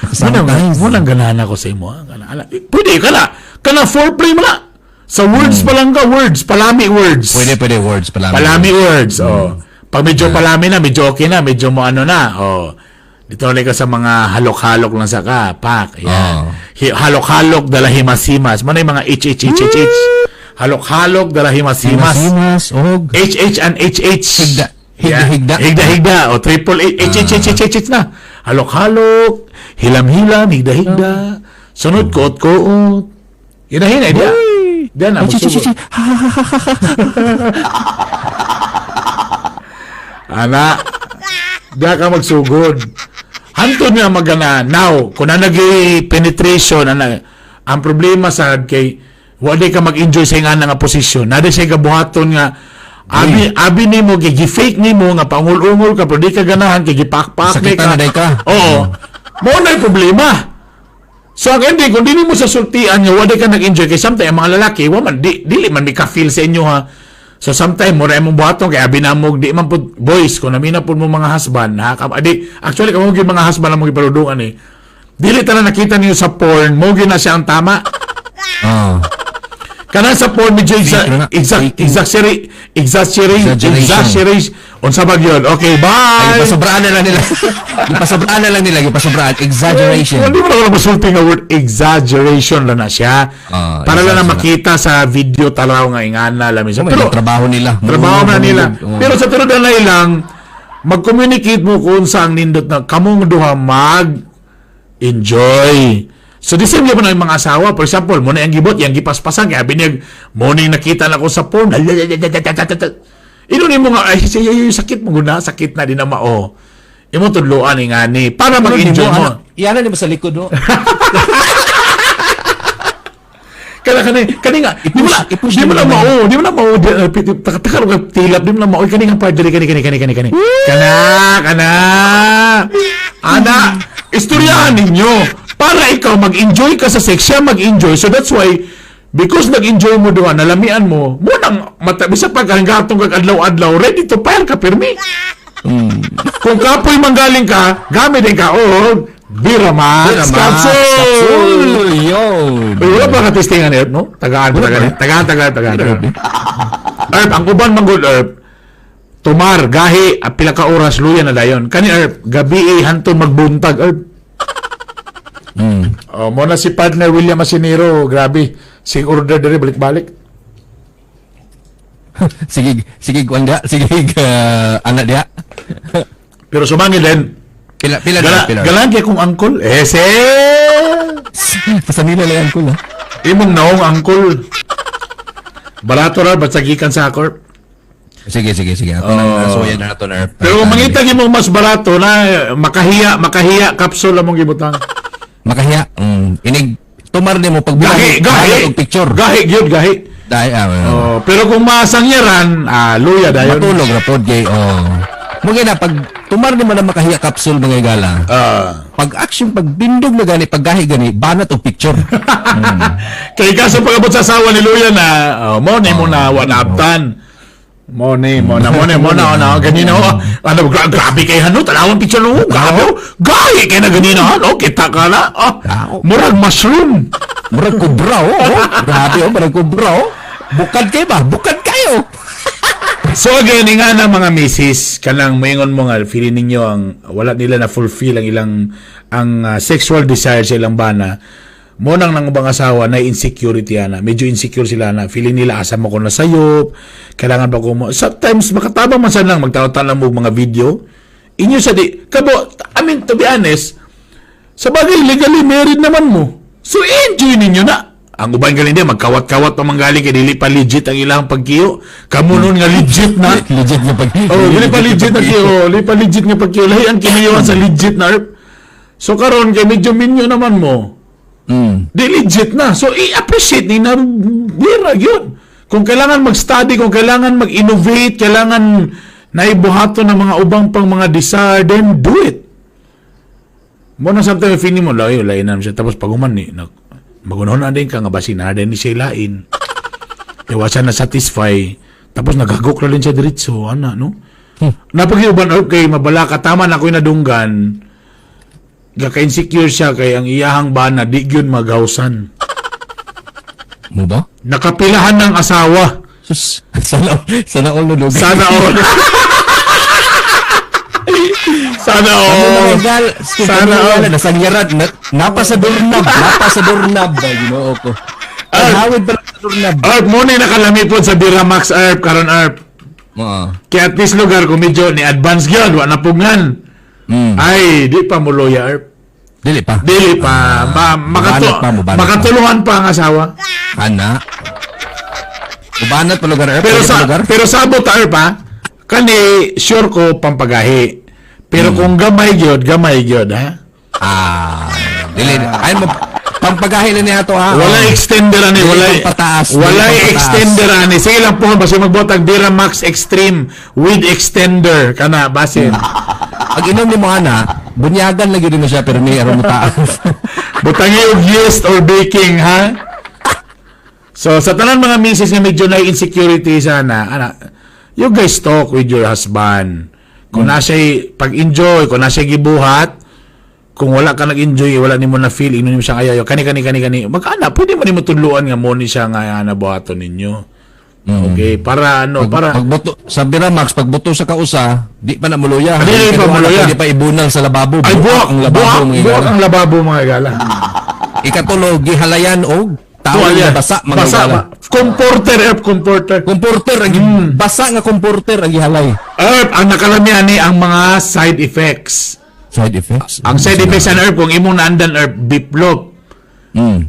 Speaker 1: Muna, muna ganahan ako sa imo. Ah. Gana, ala. Pwede ka na. Kana foreplay mo na. Sa words pa lang ka, words. Palami words.
Speaker 2: Pwede, pwede words. Palami.
Speaker 1: Palami words. Oh. Pag medyo palami na, medyo okay na, medyo mo ano na. Oh. Dito ulit ka sa mga halok-halok lang sa ka. Pak. Yan.
Speaker 2: Oh.
Speaker 1: Halok-halok, dala himas-himas. Mana yung mga H, H, H, H, H. Halok-halok, dala himas-himas.
Speaker 2: Himas, og.
Speaker 1: H, H, and H, H.
Speaker 2: Higda. Higda,
Speaker 1: Yeah.
Speaker 2: higda.
Speaker 1: Higda, higda. O, triple H, H, H, H, H, H, H na. Halok-halok, hilam-hilam, higda-higda. Sunod, kuot-kuot. Hina-hina, diya. Diya na,
Speaker 2: Ay, chi, chi, chi,
Speaker 1: magsugod.
Speaker 2: chi.
Speaker 1: Ana, diya ka magsugod. Hantod nga magana. Now, kung na nag-penetration, ana, ang problema sa kay wala ka mag-enjoy sa nga nga posisyon. Nada siya kabuhaton nga abi abi nimo kay gi-fake nimo nga paungol-ungol ka pero di ka ganahan kay gipakpak
Speaker 2: Sakitan na day ka.
Speaker 1: Oo. Mao na yung problema. So ang ending, kung dili mo sa sultian nga wala ka nag-enjoy kay sometimes ang mga lalaki wa man di dili man mi ka-feel sa inyo ha. So sometimes mo ra imong buhaton kay abi na mo di man pud boys kung namina pud mo mga husband ha. Di actually kamo gyud mga husband ang mo giparudungan eh. Dili tanan nakita niyo sa porn, mo gyud na siya ang tama. Kanang sa porn medyo
Speaker 2: Fake na.
Speaker 1: exaggerate, exaggerate,
Speaker 2: Exaggeration.
Speaker 1: exaggeration. Unsa ba gyud? Okay,
Speaker 2: Ay,
Speaker 1: bye.
Speaker 2: ipasobraan na lang nila. Ipasobraan na lang nila. Ipasobraan. Exaggeration.
Speaker 1: Hindi mo na ako masulti nga word, exaggeration lang na siya. Para lang na
Speaker 2: exaggerate.
Speaker 1: makita sa video taraw nga ingana lang siya.
Speaker 2: Pero,
Speaker 1: Pero
Speaker 2: trabaho nila.
Speaker 1: trabaho na nila.
Speaker 2: Oo.
Speaker 1: Pero sa tunod na lang, mag-communicate mo kung saan nindot na kamong duha mag enjoy. So, the same na yung mga asawa. For example, mo na yung gibot, yung gipaspasan, kaya binig, mo na yung nakita na ko sa porn. Ino ni mo nga, ay, siya, ay, sakit mo guna, sakit na din na mao. Imo tudloan ni ngani para
Speaker 2: Pero
Speaker 1: mag-enjoy mo.
Speaker 2: Iyan na mo sa likod, no?
Speaker 1: Kana kani kani nga di mo na
Speaker 2: I-push
Speaker 1: di mo na
Speaker 2: nimo.
Speaker 1: Mao, di mo na mao, taka taka ka tilap, di mo na mao kani nga part diri, kani kani kani kani kani kana kana ana istoryahan ninyo para ikaw mag-enjoy ka sa sex, siya mag-enjoy. So that's why, because nag-enjoy mo duha, nalamian mo mo nang mata bisa pag hanggatong kag adlaw-adlaw, ready to fire ka pirmi. Kung kapoy manggaling ka, gamit din ka og Biramax
Speaker 2: Max
Speaker 1: Capsule.
Speaker 2: Capsule. Yun.
Speaker 1: Uy, wala pa ka-testingan, Erp, no? Tagaan, tagaan, tagaan, tagaan, tagaan. Tagaan. Erp, ang uban manggol, Erp, tumar, gahi, ah, pila ka oras, luya na dayon. Kani, Erp, gabi eh, hantong magbuntag, Erp. Oh, mo na si partner William Asinero, grabe. Sing order diri balik-balik.
Speaker 2: Sige, sige, kuan dia. Sige, anak dia.
Speaker 1: Pero sumangil din.
Speaker 2: Pila, pila,
Speaker 1: Gala,
Speaker 2: pila.
Speaker 1: galang kay kong angkol. Eh, se!
Speaker 2: Pasamila lang angkol, ha?
Speaker 1: Imong naong angkol. Barato ra, basta gikan sa korp.
Speaker 2: Sige, sige, sige. Ako nang nasuya na nato na.
Speaker 1: Pero kung mangita mo mas barato na makahiya, makahiya kapsula mong gibutang.
Speaker 2: Makahiya. Inig tumar nimo pag
Speaker 1: Gahi, gahi.
Speaker 2: og picture.
Speaker 1: Gahi gyud, gahi.
Speaker 2: Dai ah.
Speaker 1: Oh, pero kung masangyaran, ah, luya dayon.
Speaker 2: Matulog ra pod gay. Oh. Mo na pag tumar nimo na makahiya capsule, mga igala. Pag action, pag bindog na gani, pag gahi gani, banat og picture.
Speaker 1: Kay kaso pag-abot sa asawa ni luya na, oh, mo ni mo na wa naabtan. Mo ni mo na mo ni mo na na ganina oh. Ano grabe kay hano tanawang picture no. Grabe. Oh. Gahi kay na ganina hano kita ka na. Oh,
Speaker 2: Tao.
Speaker 1: murag mushroom.
Speaker 2: Murag kubra oh. Oh. Grabe oh, murag kubra oh. Bukad kay ba? Bukad kayo.
Speaker 1: So again, nga na mga misis, kanang moingon mo nga feeling ninyo ang wala nila na fulfill ang ilang ang sexual desire sa ilang bana. Mo nang nang ubang asawa na insecurity ana. Medyo insecure sila na feeling nila asa mo ko na sayop, kailangan ba ko mo. Sometimes makatabang man sa lang magtaw-tan mo mga video. Inyo sa di kabo, I mean, to be honest, sa bagay legally married naman mo. So enjoy ninyo na. Ang uban galing di magkawat-kawat pa man galing kay dili pa legit ang ilang pagkiyo. Kamo nun nga legit na.
Speaker 2: Legit nga pag
Speaker 1: Oh, dili pa legit na kiyo, dili pa legit nga pagkiyo. Lahi ang kiniyuan sa legit na, Erp. So karon kay medyo minyo naman mo. Di legit na. So i-appreciate ni na bira yun. Kung kailangan mag-study, kung kailangan mag-innovate, kailangan naibuhaton ng mga ubang pang mga desire, then do it. Mo na sometimes feeling mo, lain, lain na siya. Tapos pag human ni, magunahon na din ka nga basin na din ni siya lain. Kaya wa siya na-satisfy. Tapos nagagok na din siya diretso, ana, no? Napagyuban, okay, mabala ka, tama na ako'y nadunggan. Gaka-insecure siya kay ang iyahang bana, di gyud magawsan.
Speaker 2: Mo ba?
Speaker 1: Nakapilahan ng asawa.
Speaker 2: Sus, sana sana all no.
Speaker 1: Sana all. Sana all.
Speaker 2: Sana
Speaker 1: all.
Speaker 2: Nasangyaran na, napa sa doorknob, napa sa doorknob ba Ginoo ko. Ang hawid ba sa doorknob?
Speaker 1: Erp, mo ni nakalamipod sa Biramax, Erp, karon, Erp.
Speaker 2: Oo.
Speaker 1: Kaya at least lugar ko medyo ni advance gyud, wa na pugngan. Ay, di pa muloya, Erp.
Speaker 2: Dili pa.
Speaker 1: Dili pa.
Speaker 2: Mubanat pa, mubanat pa.
Speaker 1: Makatuluhan pa ang asawa.
Speaker 2: Ana. Mubanat pa lugar, Erp.
Speaker 1: Pero
Speaker 2: Pwede
Speaker 1: sa
Speaker 2: pa lugar?
Speaker 1: Pero sabot ta, Erp, ha. Kani sure ko pampagahi. Pero kung gamay gyud, ha.
Speaker 2: Ah, dili ay mo pampagahi na niya to ha.
Speaker 1: Wala
Speaker 2: Oh.
Speaker 1: extender ani,
Speaker 2: Dili
Speaker 1: wala
Speaker 2: pampataas, dili
Speaker 1: wala
Speaker 2: pampataas.
Speaker 1: extender ani. Sige lang po basta magbotag Biramax Extreme with extender kana basin.
Speaker 2: Pag inom ni mo ana, bunyagan lagi din mo siya pero may aron mo taas.
Speaker 1: Butangi og yeast or baking, ha. So sa tanan mga misis nga medyo na insecurity sana, ana, you guys talk with your husband. Kung na siya'y pag-enjoy, kung na siya'y gibuhat, Kung wala ka nag-enjoy, wala nimo na feel, ino nimo siya ayaw, kani kani kani kani. Magana, pwede mo nimo tudluan nga mo ni siya nga ana buhaton ninyo. Okay, para ano, para
Speaker 2: Pagbuto sa Biramax, pagbuto sa kausa, di pa na muluya.
Speaker 1: Di pa muluya.
Speaker 2: Di pa ibunal sa lababo.
Speaker 1: Ay, buwak,
Speaker 2: ang lababo,
Speaker 1: buwak,
Speaker 2: mga
Speaker 1: buwak
Speaker 2: igala.
Speaker 1: ang lababo, mga igala.
Speaker 2: Ikatulo, gihalayan og tawel
Speaker 1: Tuwalya.
Speaker 2: nga basa, mga
Speaker 1: Basa,
Speaker 2: igala.
Speaker 1: Comforter, Erp, comforter.
Speaker 2: Comforter ang basa nga comforter ang gihalay.
Speaker 1: Erp, ang nakalamian ni ang mga side effects.
Speaker 2: Side effects.
Speaker 1: Ang side effects ang Erp, kung imong naandan, Erp, biplop,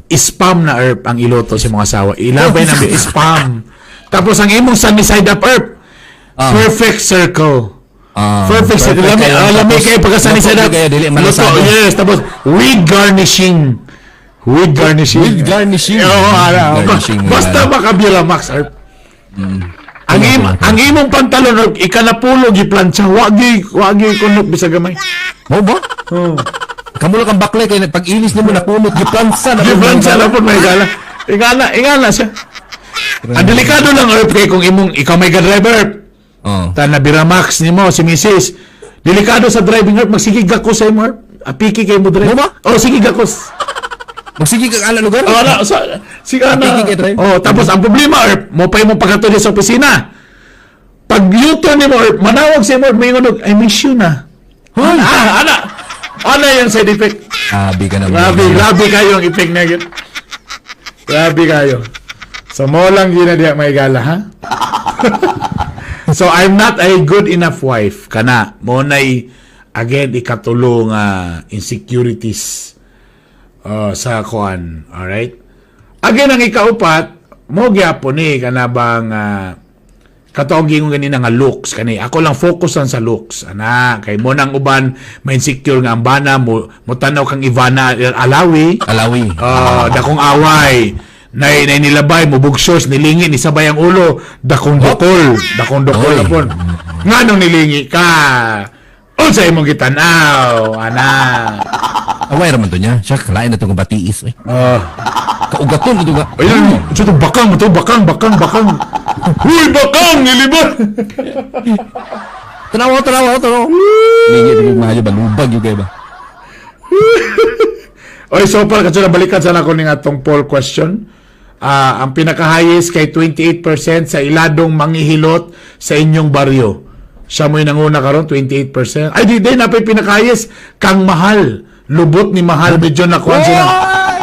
Speaker 1: spam na, Erp, ang iloto sa mga asawa. Ilabay na spam. Tapos ang imong sunny side up, Erp, perfect circle. Perfect circle. Lami,
Speaker 2: kayo.
Speaker 1: lami
Speaker 2: Tapos,
Speaker 1: kayo pagka sunny
Speaker 2: luto
Speaker 1: side up.
Speaker 2: kayo, dili
Speaker 1: Luto,
Speaker 2: malasado.
Speaker 1: yes. Tapos, with garnishing. With garnishing.
Speaker 2: With garnishing.
Speaker 1: Oo, ala.
Speaker 2: Garnishing, mga
Speaker 1: Basta
Speaker 2: igala.
Speaker 1: makabira Max, Erp. Ang imong pantalon, Erp, ikanapulo giplantsa, wagi kunot bisag gamay.
Speaker 2: Mo ba?
Speaker 1: Oh.
Speaker 2: Kamulo kang bakle kay pag-ilis nimo nakunot giplansa na.
Speaker 1: Giplantsa na po may gala. Ingana, ingana siya. Ang delikado lang, Erp, kay kung imong ikaw may ga-driver, Erp.
Speaker 2: Oh.
Speaker 1: Ta na Biramax nimo si Mrs. Delikado sa driving, Erp, magsigig gakos sa imo, Erp. Apiki kay mo drive.
Speaker 2: Mo ba?
Speaker 1: Oh, sige gakos.
Speaker 2: Magsige kag ala lugar.
Speaker 1: Oh, ala, sa, sige na.
Speaker 2: Apiki kay drive.
Speaker 1: Oh, tapos ang problema, Erp, mo pa imong pagkatuli sa opisina. Pag U-turn nimo, Erp, manawag sa imo, Erp, may ngunod, "I miss you na."
Speaker 2: Hoy!
Speaker 1: Ah, ana. Ana yung side effect.
Speaker 2: Grabe ka na.
Speaker 1: Grabe, grabe kayo ang effect na yun. Grabe kayo. So, mo lang yun na diya may gala, ha? So, "I'm not a good enough wife." Kana, mo na'y, again, ikatulo nga insecurities sa kuan. Alright? Again, ang ikaupat, mo gyapon ni kana bang katoong gingon ganina nga looks kani ako lang focus lang sa looks ana kay mo nang uban may insecure nga ang bana mo mo tanaw kang Ivana Alawi.
Speaker 2: Alawi.
Speaker 1: Ah, dakong away nay nay nilabay mo bugsos nilingi ni sabay ang ulo, dakong dukol, dakong dukol
Speaker 2: Oy.
Speaker 1: na pon nganong nilingi ka, unsa imong gitan-aw ana?
Speaker 2: Away raman to niya. Siya kalain na to nga batiis eh.
Speaker 1: Ah.
Speaker 2: Kaugaton ito nga.
Speaker 1: Ayun, ito bakang, ito bakang, bakang, bakang. Uy, bakang, nilibot.
Speaker 2: Tanawa, tanawa, tanawa. Lingi ito yung maayo ba? Lubag yung kayo ba?
Speaker 1: Oy, so para kasi balikan sana ko ning atong poll question. Ah, ang pinaka-highest kay 28% sa iladong manghihilot sa inyong baryo. Siya mo'y nanguna karon, 28%. Ay, di, di, napay pinaka-highest. Kang Mahal. Lubot ni Mahal. Medyo nakuha sila.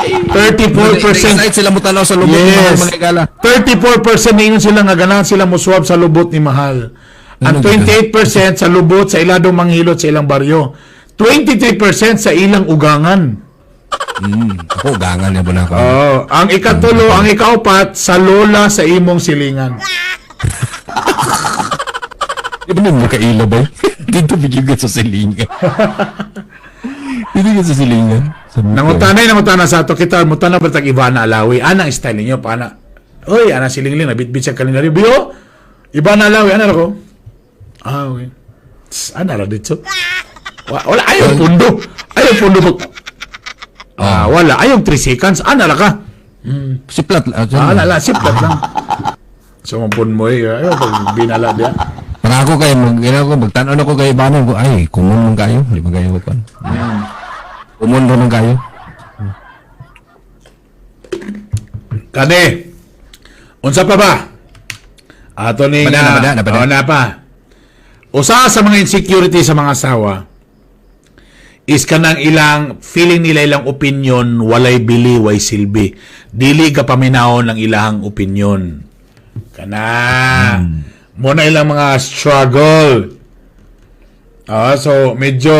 Speaker 1: 34%.
Speaker 2: Excited sila mo tanaw sa lubot ni Mahal,
Speaker 1: Yes.
Speaker 2: mga igala.
Speaker 1: 34% ningon sila nga ganahan sila muswab sa lubot ni Mahal. Ang
Speaker 2: Ano
Speaker 1: 28% sa lubot sa iladong manghilot sa ilang baryo. 23% sa ilang ugangan.
Speaker 2: Ako, gangan niya po na ako.
Speaker 1: Oh, ang ikatulo, ang ikaupat sa lola sa imong silingan.
Speaker 2: Di ba mo kaila ba? Dito bigyan ka sa silingan. Dito ka sa silingan. Sa muka.
Speaker 1: Nangutanay, nangutana sa ato kita, mutana ba tag Ivana Alawi? Anang style ninyo paana? Oy, ana silingling nabitbit siya kalendaryo. Biyo. Ivana Alawi, ana ra ko. Ah, okay. Tss, ana ra dito. Wala ayaw pundo. Ayaw pundo pag Ah, wala ayaw 3 seconds. Ana ra ka.
Speaker 2: Siplat.
Speaker 1: Ah, ana la siplat lang. So mampun mo eh, ayaw pag binala diya.
Speaker 2: Para ako kay mag ina ko magtan-on ako kay Ivana ko ay kumon man kayo, di ba kayo kon. Kumon ra man kayo.
Speaker 1: Kani. Unsa pa ba? Ato ni
Speaker 2: Bada na, bada na, bada.
Speaker 1: Oh, na pa. Usa sa mga insecurity sa mga asawa is kanang ilang feeling nila ilang opinion walay bili way silbi. Dili ka paminawon ang ilahang opinion. Kana. Mo na ilang mga struggle. Ah, so medyo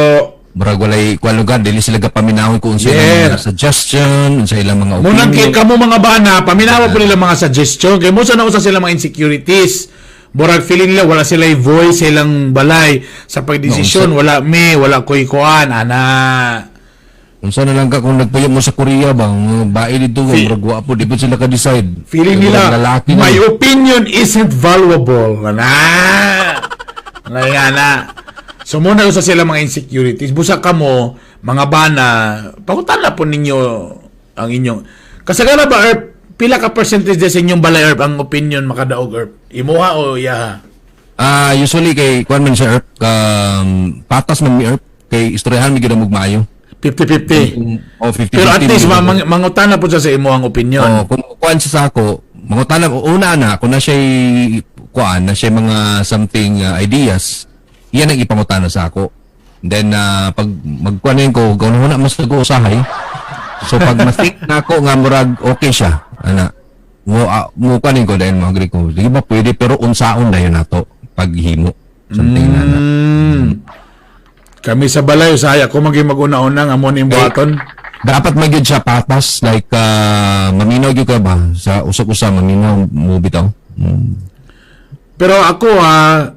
Speaker 2: Murag walay kuan lugar dili sila gapaminawon kung unsa ilang mga suggestion, unsa ilang mga
Speaker 1: Munang kay
Speaker 2: opinion.
Speaker 1: kamo mga bana, paminawa po nila mga suggestion. Kay mo sa nausa sila mga insecurities. Murag feeling nila wala sila voice sa ilang balay sa pagdesisyon, wala me, wala koy kuan, ana.
Speaker 2: Unsa na lang ka kung nagpuyo mo sa Korea ba, mga bae dito, murag wa po di po sila ka-decide.
Speaker 1: Feeling
Speaker 2: Murag
Speaker 1: nila
Speaker 2: lalaki
Speaker 1: my
Speaker 2: na.
Speaker 1: opinion isn't valuable. Ana. Ana na. So muna usa sila mga insecurities. Busa kamo mga bana, pangutan na po ninyo ang inyong kasagara ba, Erp, pila ka percentage sa inyong balay, Erp, ang opinion makadaog, Erp? Imuha o iyaha?
Speaker 2: Ah, usually kay kuan man siya, Erp, patas man mi, Erp, kay istoryahan mi gyud ang maayo.
Speaker 1: 50-50.
Speaker 2: O 50-50.
Speaker 1: Pero at least mangutana po siya sa imo ang opinion.
Speaker 2: Oh, kung kuan siya sa ako, mangutana una na kung na siya kuan na siya mga something ideas, iyan ang ipangutana sa ako. Then pag magkuan ko, gawin na mas nag-uusahay. So pag ma-think na ako nga murag okay siya, ana. Mo kuan ko then mo agree ko. Di ba pwede, pero unsaon na yun nato paghimo. Something na na.
Speaker 1: Kami sa balay, usahay ako maging mag-una-una nga mo ning buhaton.
Speaker 2: Dapat magyud siya patas, like maminaw gyud ka ba sa usok-usa, maminaw mo bitaw.
Speaker 1: Pero ako ha,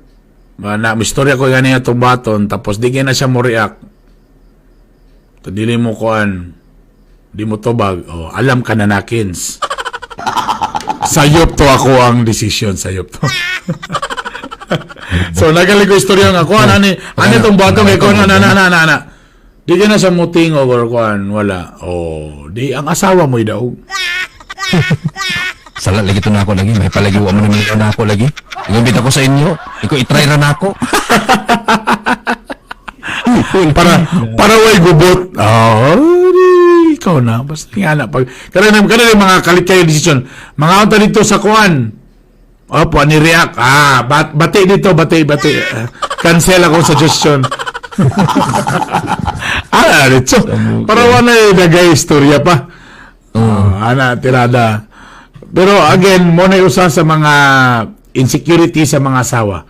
Speaker 1: na istorya ko gani atong baton, tapos di na siya mo react. To dili mo kuan, di mo tubag, oh, alam ka na nakins. Sayop to ako ang decision, sayop to. So nagaling ko istorya nga kuan ani ani tong baton kay kuan na na na na na. Di ka na sa mutingog or kuan, wala. Oh, di ang asawa mo daw.
Speaker 2: Sala lagi to na ako lagi. May palagi wa man naminaw na ako lagi. Ingabit ako sa inyo. Ikaw i-try ra na ako.
Speaker 1: Para way gubot. Oh, di, ikaw na basta nga na pag kada yung mga kalit kayo decision. Mga unta dito sa kuan. Opo, ni react. Ah, bati dito, bati, bati. Ah, cancel ako suggestion. Ah, dito. Para wala yung nagay istorya pa. Oh, ana, tirada. Pero again, mo na usa sa mga insecurity sa mga asawa.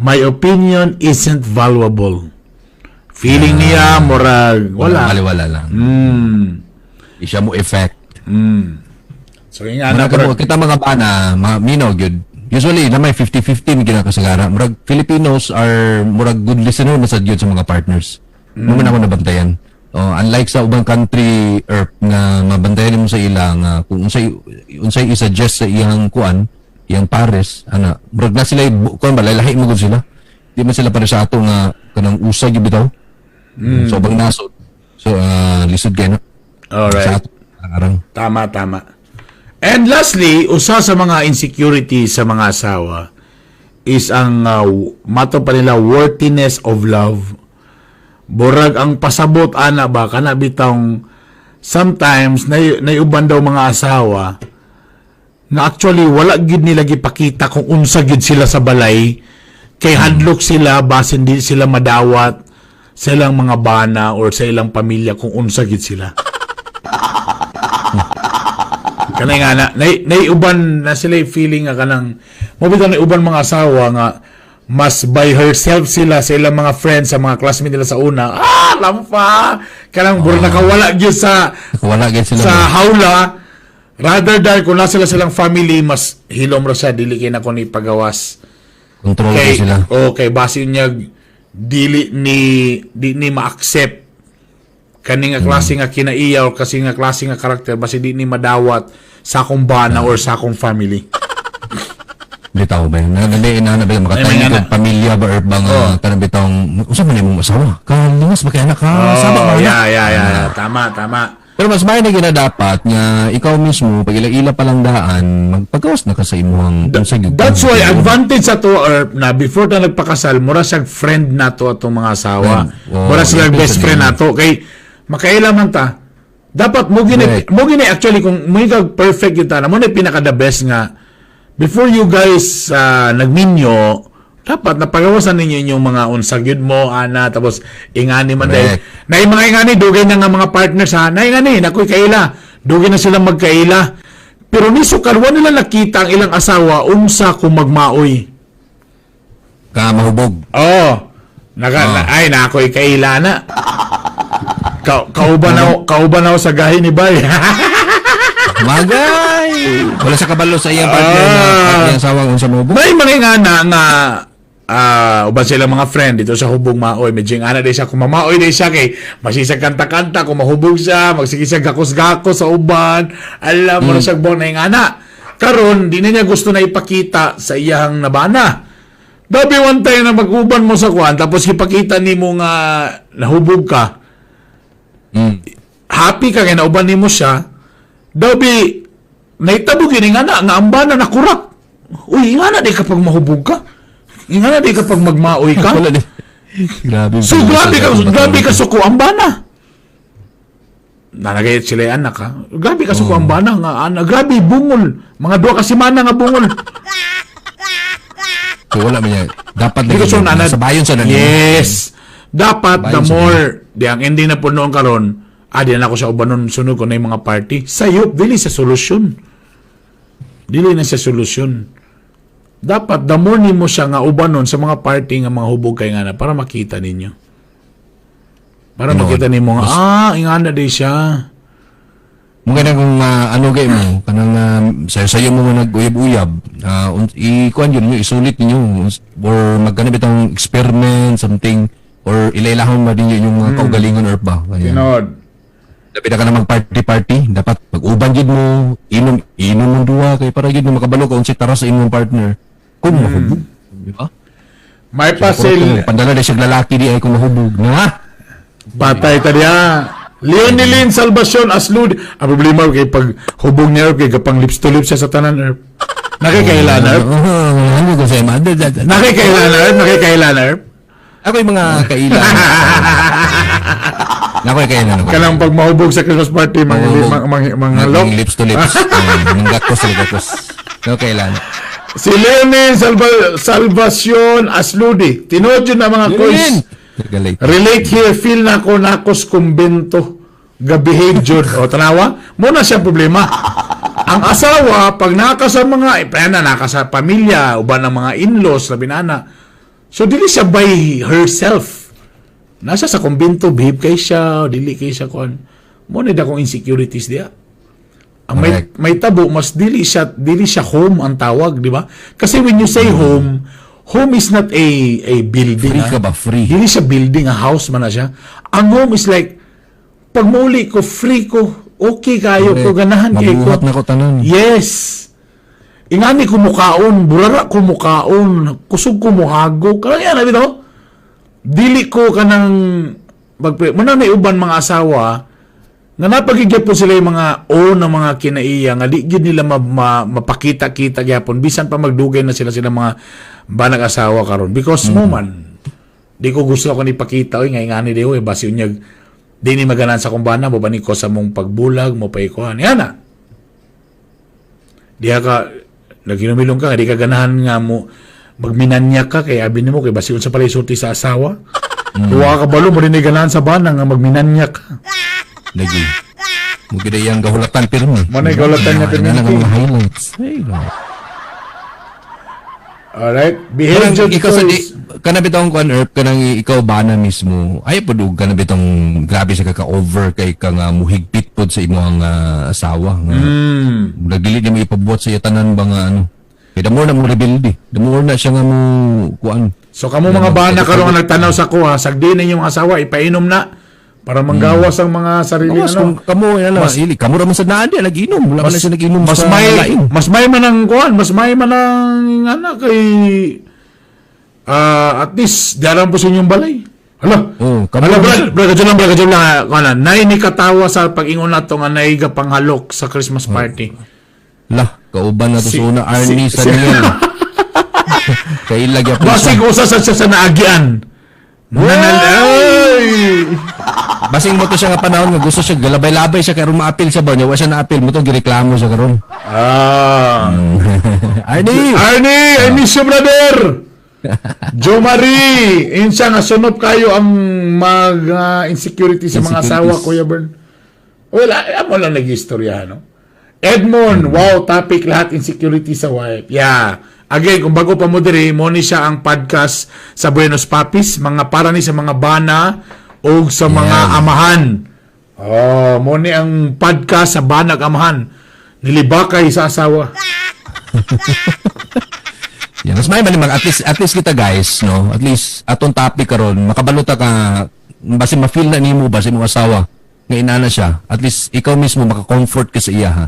Speaker 1: My opinion isn't valuable. Feeling niya, murag, wala.
Speaker 2: Wala lang. Di siya mo effect.
Speaker 1: So, yung ana,
Speaker 2: Murag kamo, kita mga bana, mga minaw gyud. Usually na may 50-50 mi ginakasagara. Murag Filipinos are murag good listener masad gyud sa mga partners. Mo man ako nabantayan. Oh, unlike sa ubang country Earth nga mabantayan mo sa ila nga kung unsay unsay i-suggest sa iyang kuan, iyang pares, ana, murag na sila kuan ba, lahi mo gud sila. Di man sila pare sa ato nga kanang usag gyud bitaw. So ubang nasod. So lisod kay na. Sa ato arang.
Speaker 1: Tama, tama. And lastly, usa sa mga insecurity sa mga asawa is ang mato pa nila worthiness of love. Burag ang pasabot ana ba, kana bitong sometimes naiuban daw mga asawa na actually wala gid nila gipakita kung unsa gid sila sa balay kay hadlok sila basin di sila madawat sa ilang mga bana or sa ilang pamilya kung unsa gid sila. Kanay nga na naiuban na sila yung feeling nga kanang mo bitaw naiuban mga asawa nga mas by herself sila sa ilang mga friends, sa mga classmates nila sa una, lampa kanang oh, nakawala gyud sa
Speaker 2: Wala gyud sila.
Speaker 1: Sa hawla rather than kung nasa sila silang family, mas hilom ra siya, dili kay na ko ni pagawas
Speaker 2: Control
Speaker 1: kay
Speaker 2: gyud sila.
Speaker 1: Okay, base niya dili ni di ni ma-accept kani nga klase nga kinaiya or kasi nga klase nga karakter, base di ni madawat sa akong bana or sa akong family.
Speaker 2: Bitaw ba yun? Na na na ba
Speaker 1: Ay,
Speaker 2: makatay
Speaker 1: may
Speaker 2: ko
Speaker 1: ana.
Speaker 2: pamilya ba or bang kanang bitong unsa man imong asawa? Kalingas ba kay anak ka? Saba ba
Speaker 1: Oh,
Speaker 2: anak?
Speaker 1: yeah. Tama, tama.
Speaker 2: Pero mas may na ginadapat nga ikaw mismo pag ila-ila pa lang daan magpagawas na ka sa imuhang unsa gyud.
Speaker 1: That's why advantage sa to or na before ta nagpakasal, mura siyang friend nato atong mga asawa.
Speaker 2: Friend. Oh,
Speaker 1: Mura sila
Speaker 2: yun
Speaker 1: best
Speaker 2: sa
Speaker 1: friend
Speaker 2: inyo.
Speaker 1: nato kay makaila man ta. Dapat mo gini mo gini actually kung mo kag perfect gyud ta na mo na pinaka the best nga before you guys nagminyo, dapat napagawasan ninyo inyong mga unsa gyud mo ana, tapos ingani man dahil na yung mga ingani dugay na nga mga partners ha, na ingani nakoy kaila, dugay na sila magkaila, pero ni sukar wa nila nakita ang ilang asawa unsa kung magmaoy.
Speaker 2: Ka mahubog.
Speaker 1: Oh, naka, na, ay na ako'y kaila na kauban na ako sa gahi ni Bay.
Speaker 2: Magay. Wala sa kabalo sa iyang partner na iyang asawa unsa mahubog.
Speaker 1: May mga ingana nga uban sila mga friend dito sa hubog maoy, medyo ingana di siya kung mamaoy di siya kay masisag kanta-kanta kung mahubog siya, magsige siya gakos-gakos sa uban, alam mo na siya buwang na ingana karon di na niya gusto na ipakita sa iyang nabana. Dabi one time na mag-uban mo sa kuan tapos ipakita nimo nga nahubog ka, happy ka kay nauban nimo siya, dabi naitabo gini nga na nga ang bana nakurak. Uy, nga na di kapag mahubog ka, nga na di kapag magmaoy ka.
Speaker 2: Wala di. Grabe.
Speaker 1: So grabe ka suko ang bana. Nanagayat sila yung anak ha. Grabe kasi ko ang bana nga anak. Grabe bungol. Mga 2 ka semana nga bungol.
Speaker 2: So wala man niya. Dapat
Speaker 1: Dito
Speaker 2: lagi
Speaker 1: so nanad.
Speaker 2: sa bayon sa nanay.
Speaker 1: Yes. Dapat the
Speaker 2: Bayon sa
Speaker 1: more di ang ending na po noon karon, di na ako sa ubanon sunod ko na yung mga party. Sayop dili sa solusyon. Dili na sa solusyon. Dapat the more nimo siya nga ubanon sa mga party nga mga hubog kay nga na para makita ninyo. Para
Speaker 2: Tinuod.
Speaker 1: makita nimo nga ingana di siya.
Speaker 2: Mungkin na kung ano gay mo, kanang sayo-sayo mo nga nag-uyab-uyab, ikuan yun ninyo, isulit ninyo, or magkano bitong experiment, something, or ilailahon ba ninyo yung mga kaugalingon or ba? Ayan.
Speaker 1: Tinuod.
Speaker 2: Labi na ka na mag-party-party, dapat mag-uban gid mo, inom, inom mong duha, kay para gid mo makabalo ka unsay tara sa imong partner. Kung mahubog, di ba?
Speaker 1: May
Speaker 2: Kung
Speaker 1: pasil
Speaker 2: pandala na siya lalaki di ay kung mahubog na.
Speaker 1: Patay ta diya. Leonilin Salvacion Aslud. Ang problema kay pag hubog niya kay kapang lips to lips siya sa tanan erp. Nakikailan erp.
Speaker 2: Ano ko sa ima?
Speaker 1: Nakikailan erp. Nakikailan erp.
Speaker 2: Ako yung mga kailan. Ako yung kailan. Ako.
Speaker 1: Kanang pag mahubog sa Christmas party mga
Speaker 2: Mahubog.
Speaker 1: mga lok.
Speaker 2: Naging lips to lips. Mga gakos to gakos. Ako kailan.
Speaker 1: Si Leonin Salvacion Asludi. Tinuod yun na mga koys.
Speaker 2: Galay.
Speaker 1: Relate here, feel na ako nakos kumbento. Gabehave jud. O tanawa, muna siya problema. Ang asawa, pag naka sa mga, na, naka sa pamilya, uban ng mga in-laws, labi na ana. So, dili siya by herself. Nasa sa kumbento, behave kay siya, dili kay siya kon. Mo na akong insecurities diya. Ang may,
Speaker 2: Correct.
Speaker 1: may tabo, mas dili siya home ang tawag, di ba? Kasi when you say home, home is not a building.
Speaker 2: Free ka ba? Free.
Speaker 1: Dili siya building, a house man na siya. Ang home is like, pag mauli ko, free ko, okay kayo ko, ganahan kay ko.
Speaker 2: Mabuhat na ko tanan.
Speaker 1: Yes. Ingani ko mukaon, burara ko mukaon, kusog ko muhago. Kanang yan, abi to? Dili ko kanang magpre. Muna na uban mga asawa nga napagigya po sila yung mga o ng mga kinaiya nga di gyud nila mapakita-kita gyapon bisan pa magdugay na sila sila mga banag asawa karon because mo man di ko gusto ako ni pakita oy nga ingani di oy basi unyag di ni maganan sa kumbana mo bani ko sa mong pagbulag mo pa ikuhan yan na diha ka naginumilong ka nga di ka ganahan nga mo magminanya ka kay abi nimo kay basi unsa pala isulti sa asawa. Wa ka balo mo din ganahan sa bana nga magminanya ka.
Speaker 2: Lagi. Mugid ay ang gahulatan pirmi.
Speaker 1: Mo na gahulatan niya pirmi.
Speaker 2: Ano mga highlights. Ay, no.
Speaker 1: Alright, behave
Speaker 2: Kanang
Speaker 1: jud
Speaker 2: ikaw sa di
Speaker 1: toys.
Speaker 2: kana bitong kuan erp kanang ikaw bana mismo ay pud og kana bitong grabe sa ka over kay ka nga muhigpit pod sa imong asawa nga nagdili niya mo ipabuhat sa iya tanan ba nga ano kay the more na mo rebelde, the more na siya nga mo kuan.
Speaker 1: So kamo mga bana karon nga nagtanaw sa kuha, sagdi ninyo ang asawa ipainom na para manggawas ang mga sarili
Speaker 2: Gawas
Speaker 1: ano.
Speaker 2: kung kamo yan lang ili kamo ra man sa naan di naginom wala man na siya naginom
Speaker 1: Mas
Speaker 2: sa
Speaker 1: may
Speaker 2: lain.
Speaker 1: mas may man ang kuan, mas may man ang ana kay at least diaran po sa inyong balay. Hala.
Speaker 2: Oh, kamo
Speaker 1: Hala,
Speaker 2: ra man
Speaker 1: brad, brad, kadyo lang, brad, kadyo lang, kuan na, nay ni katawa sa pag-ingon nato nga naiga panghalok sa Christmas party.
Speaker 2: Lah, kauban na to sa una Arnie Saniel. Kaila gyapon siya.
Speaker 1: Basig usa sa siya sa naagian. Nanal ay!
Speaker 2: Basing mo to siya nga panahon nga gusto siya galabay-labay siya karon maapil siya ba niya wa siya naapil mo to gireklamo siya karon. Arnie!
Speaker 1: Arnie, I miss you, brother! Jo Marie, insa nga sunop kayo ang mag insecurity sa mga asawa,
Speaker 2: Insecurities.
Speaker 1: Kuya Bern. Well, amo lang nag-istorya, no? Edmond, wow, topic lahat insecurity sa wife. Yeah. Again, kung bago pa mo diri, mo ni siya ang podcast sa Buenos Papis, mga para ni sa mga bana o sa mga amahan. Oh, mo ni ang podcast sa banag amahan. Nilibakay sa asawa.
Speaker 2: Yeah, mas may man at least kita guys, no. At least atong topic karon makabalota ka basi ma-feel na nimo ba sa imong asawa nga inana siya. At least ikaw mismo maka-comfort ka sa iya ha.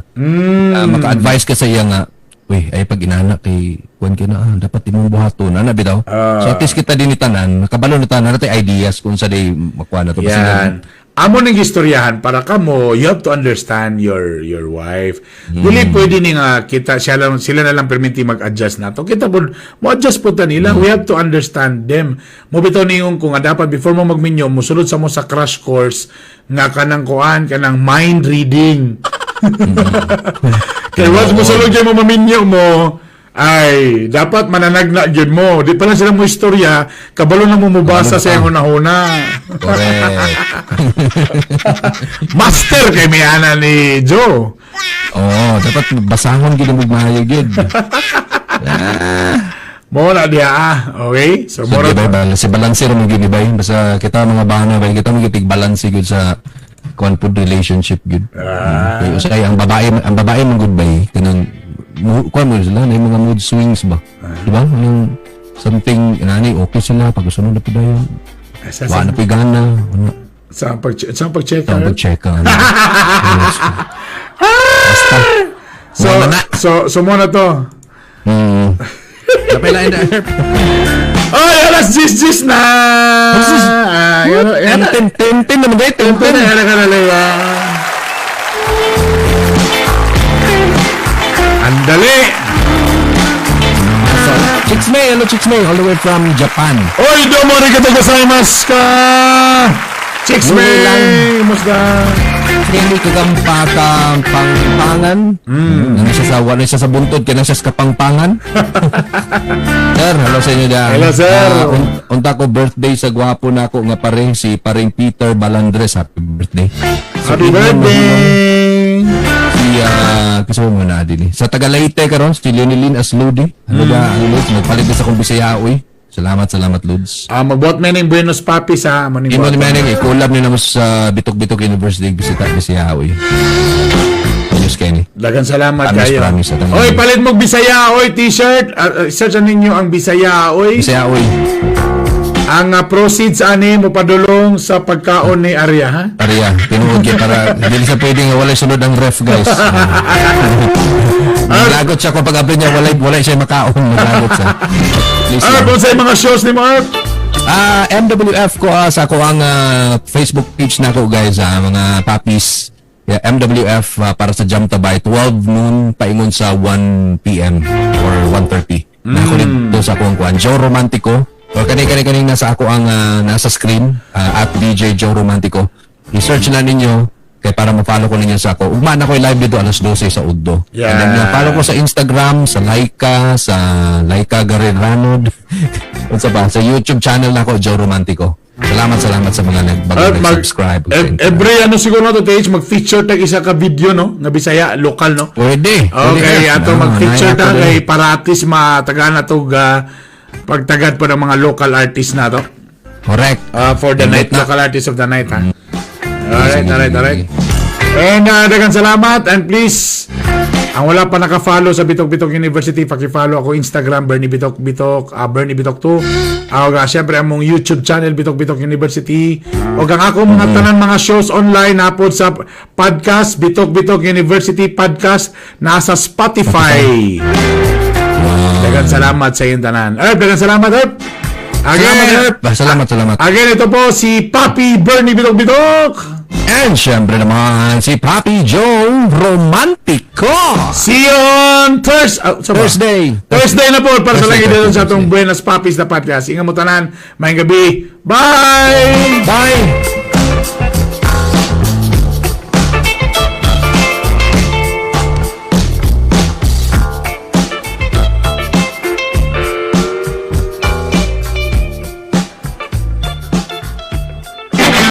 Speaker 2: Maka-advise ka sa iya nga uy, ay pag inana kay kuan kay na dapat imong buhaton ana bitaw. So at least kita din ni tanan, nakabalo na tanan natay ideas kung sa day makuha na to. Basi
Speaker 1: Yan. Amo ning istoryahan para kamo, you have to understand your wife. Dili pwede ni nga kita siya lang, sila na lang perminti mag-adjust nato. Kita po mo adjust po ta nila. We have to understand them. Mo bitaw niyong kung nga dapat before mo magminyo, musulod sa mo sa crash course nga kanang kuan, kanang mind reading. Kay once mo sulod mo maminyo mo, ay dapat mananagna gyud mo. Di pa lang sila mo istorya, kabalo na mo mubasa sa iyang hunahuna.
Speaker 2: Correct.
Speaker 1: Master kay may ana ni Joe.
Speaker 2: Oo, dapat basahon gid mo maayo gid.
Speaker 1: Mo na diha ah. Okay? So
Speaker 2: So,
Speaker 1: mora
Speaker 2: di ba, balance, balance mo gid bay, basta kita mga bana bay, kita mo gid balance gud sa kuan pud, relationship gud.
Speaker 1: Ah.
Speaker 2: Kay usay ang babae man gud bay, kanang kuan mo sila na mga mood swings ba. Di ba? Anong something nani okay sila pag sunod na pud dayon.
Speaker 1: Sa,
Speaker 2: Wa
Speaker 1: sa,
Speaker 2: na pud gana. Wala.
Speaker 1: Sa pag-check.
Speaker 2: Sa pag-check ka. Basta.
Speaker 1: So,
Speaker 2: Wala na.
Speaker 1: so mo na to.
Speaker 2: Kapila na.
Speaker 1: Ay, alas 10 na! Ah, yan, yan.
Speaker 2: 10 10 10 naman day, 10
Speaker 1: Ten,
Speaker 2: 10.
Speaker 1: yan, yan, yan, yan. Andali!
Speaker 2: So, Chicks May, hello Chicks May, all the way from Japan.
Speaker 1: Oy, domo arigato gozaimasu ka! Chicks
Speaker 2: Muli
Speaker 1: May!
Speaker 2: lang.
Speaker 1: Kumusta?
Speaker 2: Hindi ko kang pangpangan. Ano siya sa wala siya sa buntod kaya na siya sa Kapangpangan. Sir, hello sa inyo dyan.
Speaker 1: Hello, sir.
Speaker 2: Unta ko birthday sa gwapo na ako nga pare si paring Peter Balandres. Happy birthday. So,
Speaker 1: Happy
Speaker 2: ingon
Speaker 1: birthday!
Speaker 2: Si kasi mo na din eh. Sa Tagalayte karon si Leonelin Asludi. Ano ba ang Lods? Nagpalit din sa kong Bisaya oy. Salamat, salamat, Lods.
Speaker 1: Ah, magbuhat may ning Buenos Papis ha. Maning
Speaker 2: Imo ni
Speaker 1: buhat.
Speaker 2: Manning, i-collab ni namo sa Bitok-Bitok University bisita Bisaya oy. News Kenny.
Speaker 1: Dagan salamat
Speaker 2: Promise,
Speaker 1: kayo.
Speaker 2: promise, atang-
Speaker 1: Oy, palit mo Bisaya, oy, t-shirt. Search ninyo ang Bisaya, oy.
Speaker 2: Bisaya oy.
Speaker 1: Ang proceeds ani mo padulong sa pagkaon ni Arya, ha?
Speaker 2: Arya, tinuod kay para dili sa pwede nga walay sunod ang ref, guys. Naglagot siya kung pag-upload niya walay walay siya makaon, naglagot siya. Please
Speaker 1: Arp,
Speaker 2: lang.
Speaker 1: kung sa mga shows ni mo, Arp?
Speaker 2: MWF ko sa ako ang Facebook page na ko, guys, mga papis. Yeah, MWF para sa Jam Tabay 12 noon paingon sa 1 PM or 1:30. Mm. Nako dito sa akong kuan Joe Romantico. Or kani kani kani nasa ako ang nasa screen @DJJoeRomantico. I-search na ninyo kay para ma-follow ko ninyo sa ako. Ugma na ko live dito alas 12 sa Uddo.
Speaker 1: Yeah.
Speaker 2: And then, follow ko sa Instagram, sa Laika Garin-Ranod. Unsa pa? Sa YouTube channel nako, Joe Romantico. Salamat, salamat sa mga nagbago
Speaker 1: Arp,
Speaker 2: nag-subscribe.
Speaker 1: Every ano siguro na to, TH, mag-feature tag isa ka video, no? Nga Bisaya, lokal, no?
Speaker 2: Pwede.
Speaker 1: Okay,
Speaker 2: Pwede.
Speaker 1: ato
Speaker 2: Ah,
Speaker 1: mag-feature
Speaker 2: naya
Speaker 1: ta
Speaker 2: ko din.
Speaker 1: kay para at least matagaan na to ga pagtagad pa ng mga local artist na to.
Speaker 2: Correct.
Speaker 1: For the
Speaker 2: Nindot
Speaker 1: night,
Speaker 2: na.
Speaker 1: local artist of the night, ha? Alright,
Speaker 2: Sige,
Speaker 1: alright,
Speaker 2: sige,
Speaker 1: alright. And daghang salamat and please, ang wala pa naka-follow sa Bitok Bitok University, paki-follow ako Instagram, Bernie Bitok Bitok, Bernie Bitok 2. Ako syempre among YouTube channel Bitok Bitok University. O ang ako mga tanan mga shows online napod sa podcast Bitok Bitok University Podcast nasa Spotify. Daghang salamat sa iyong tanan. Erp, daghang salamat, Erp. Again,
Speaker 2: Salamat, Erp. Ah, salamat, salamat.
Speaker 1: Again, ito po si Papi Bernie Bitok Bitok.
Speaker 2: And syempre naman, si Papi Joe Romantico.
Speaker 1: See you on Thursday.
Speaker 2: Thursday.
Speaker 1: Thursday na po para sa
Speaker 2: Thursday,
Speaker 1: lagi dito sa
Speaker 2: Thursday.
Speaker 1: atong Buenas Papis na podcast. Ingat mo tanan. Maayong gabi. Bye!
Speaker 2: Bye!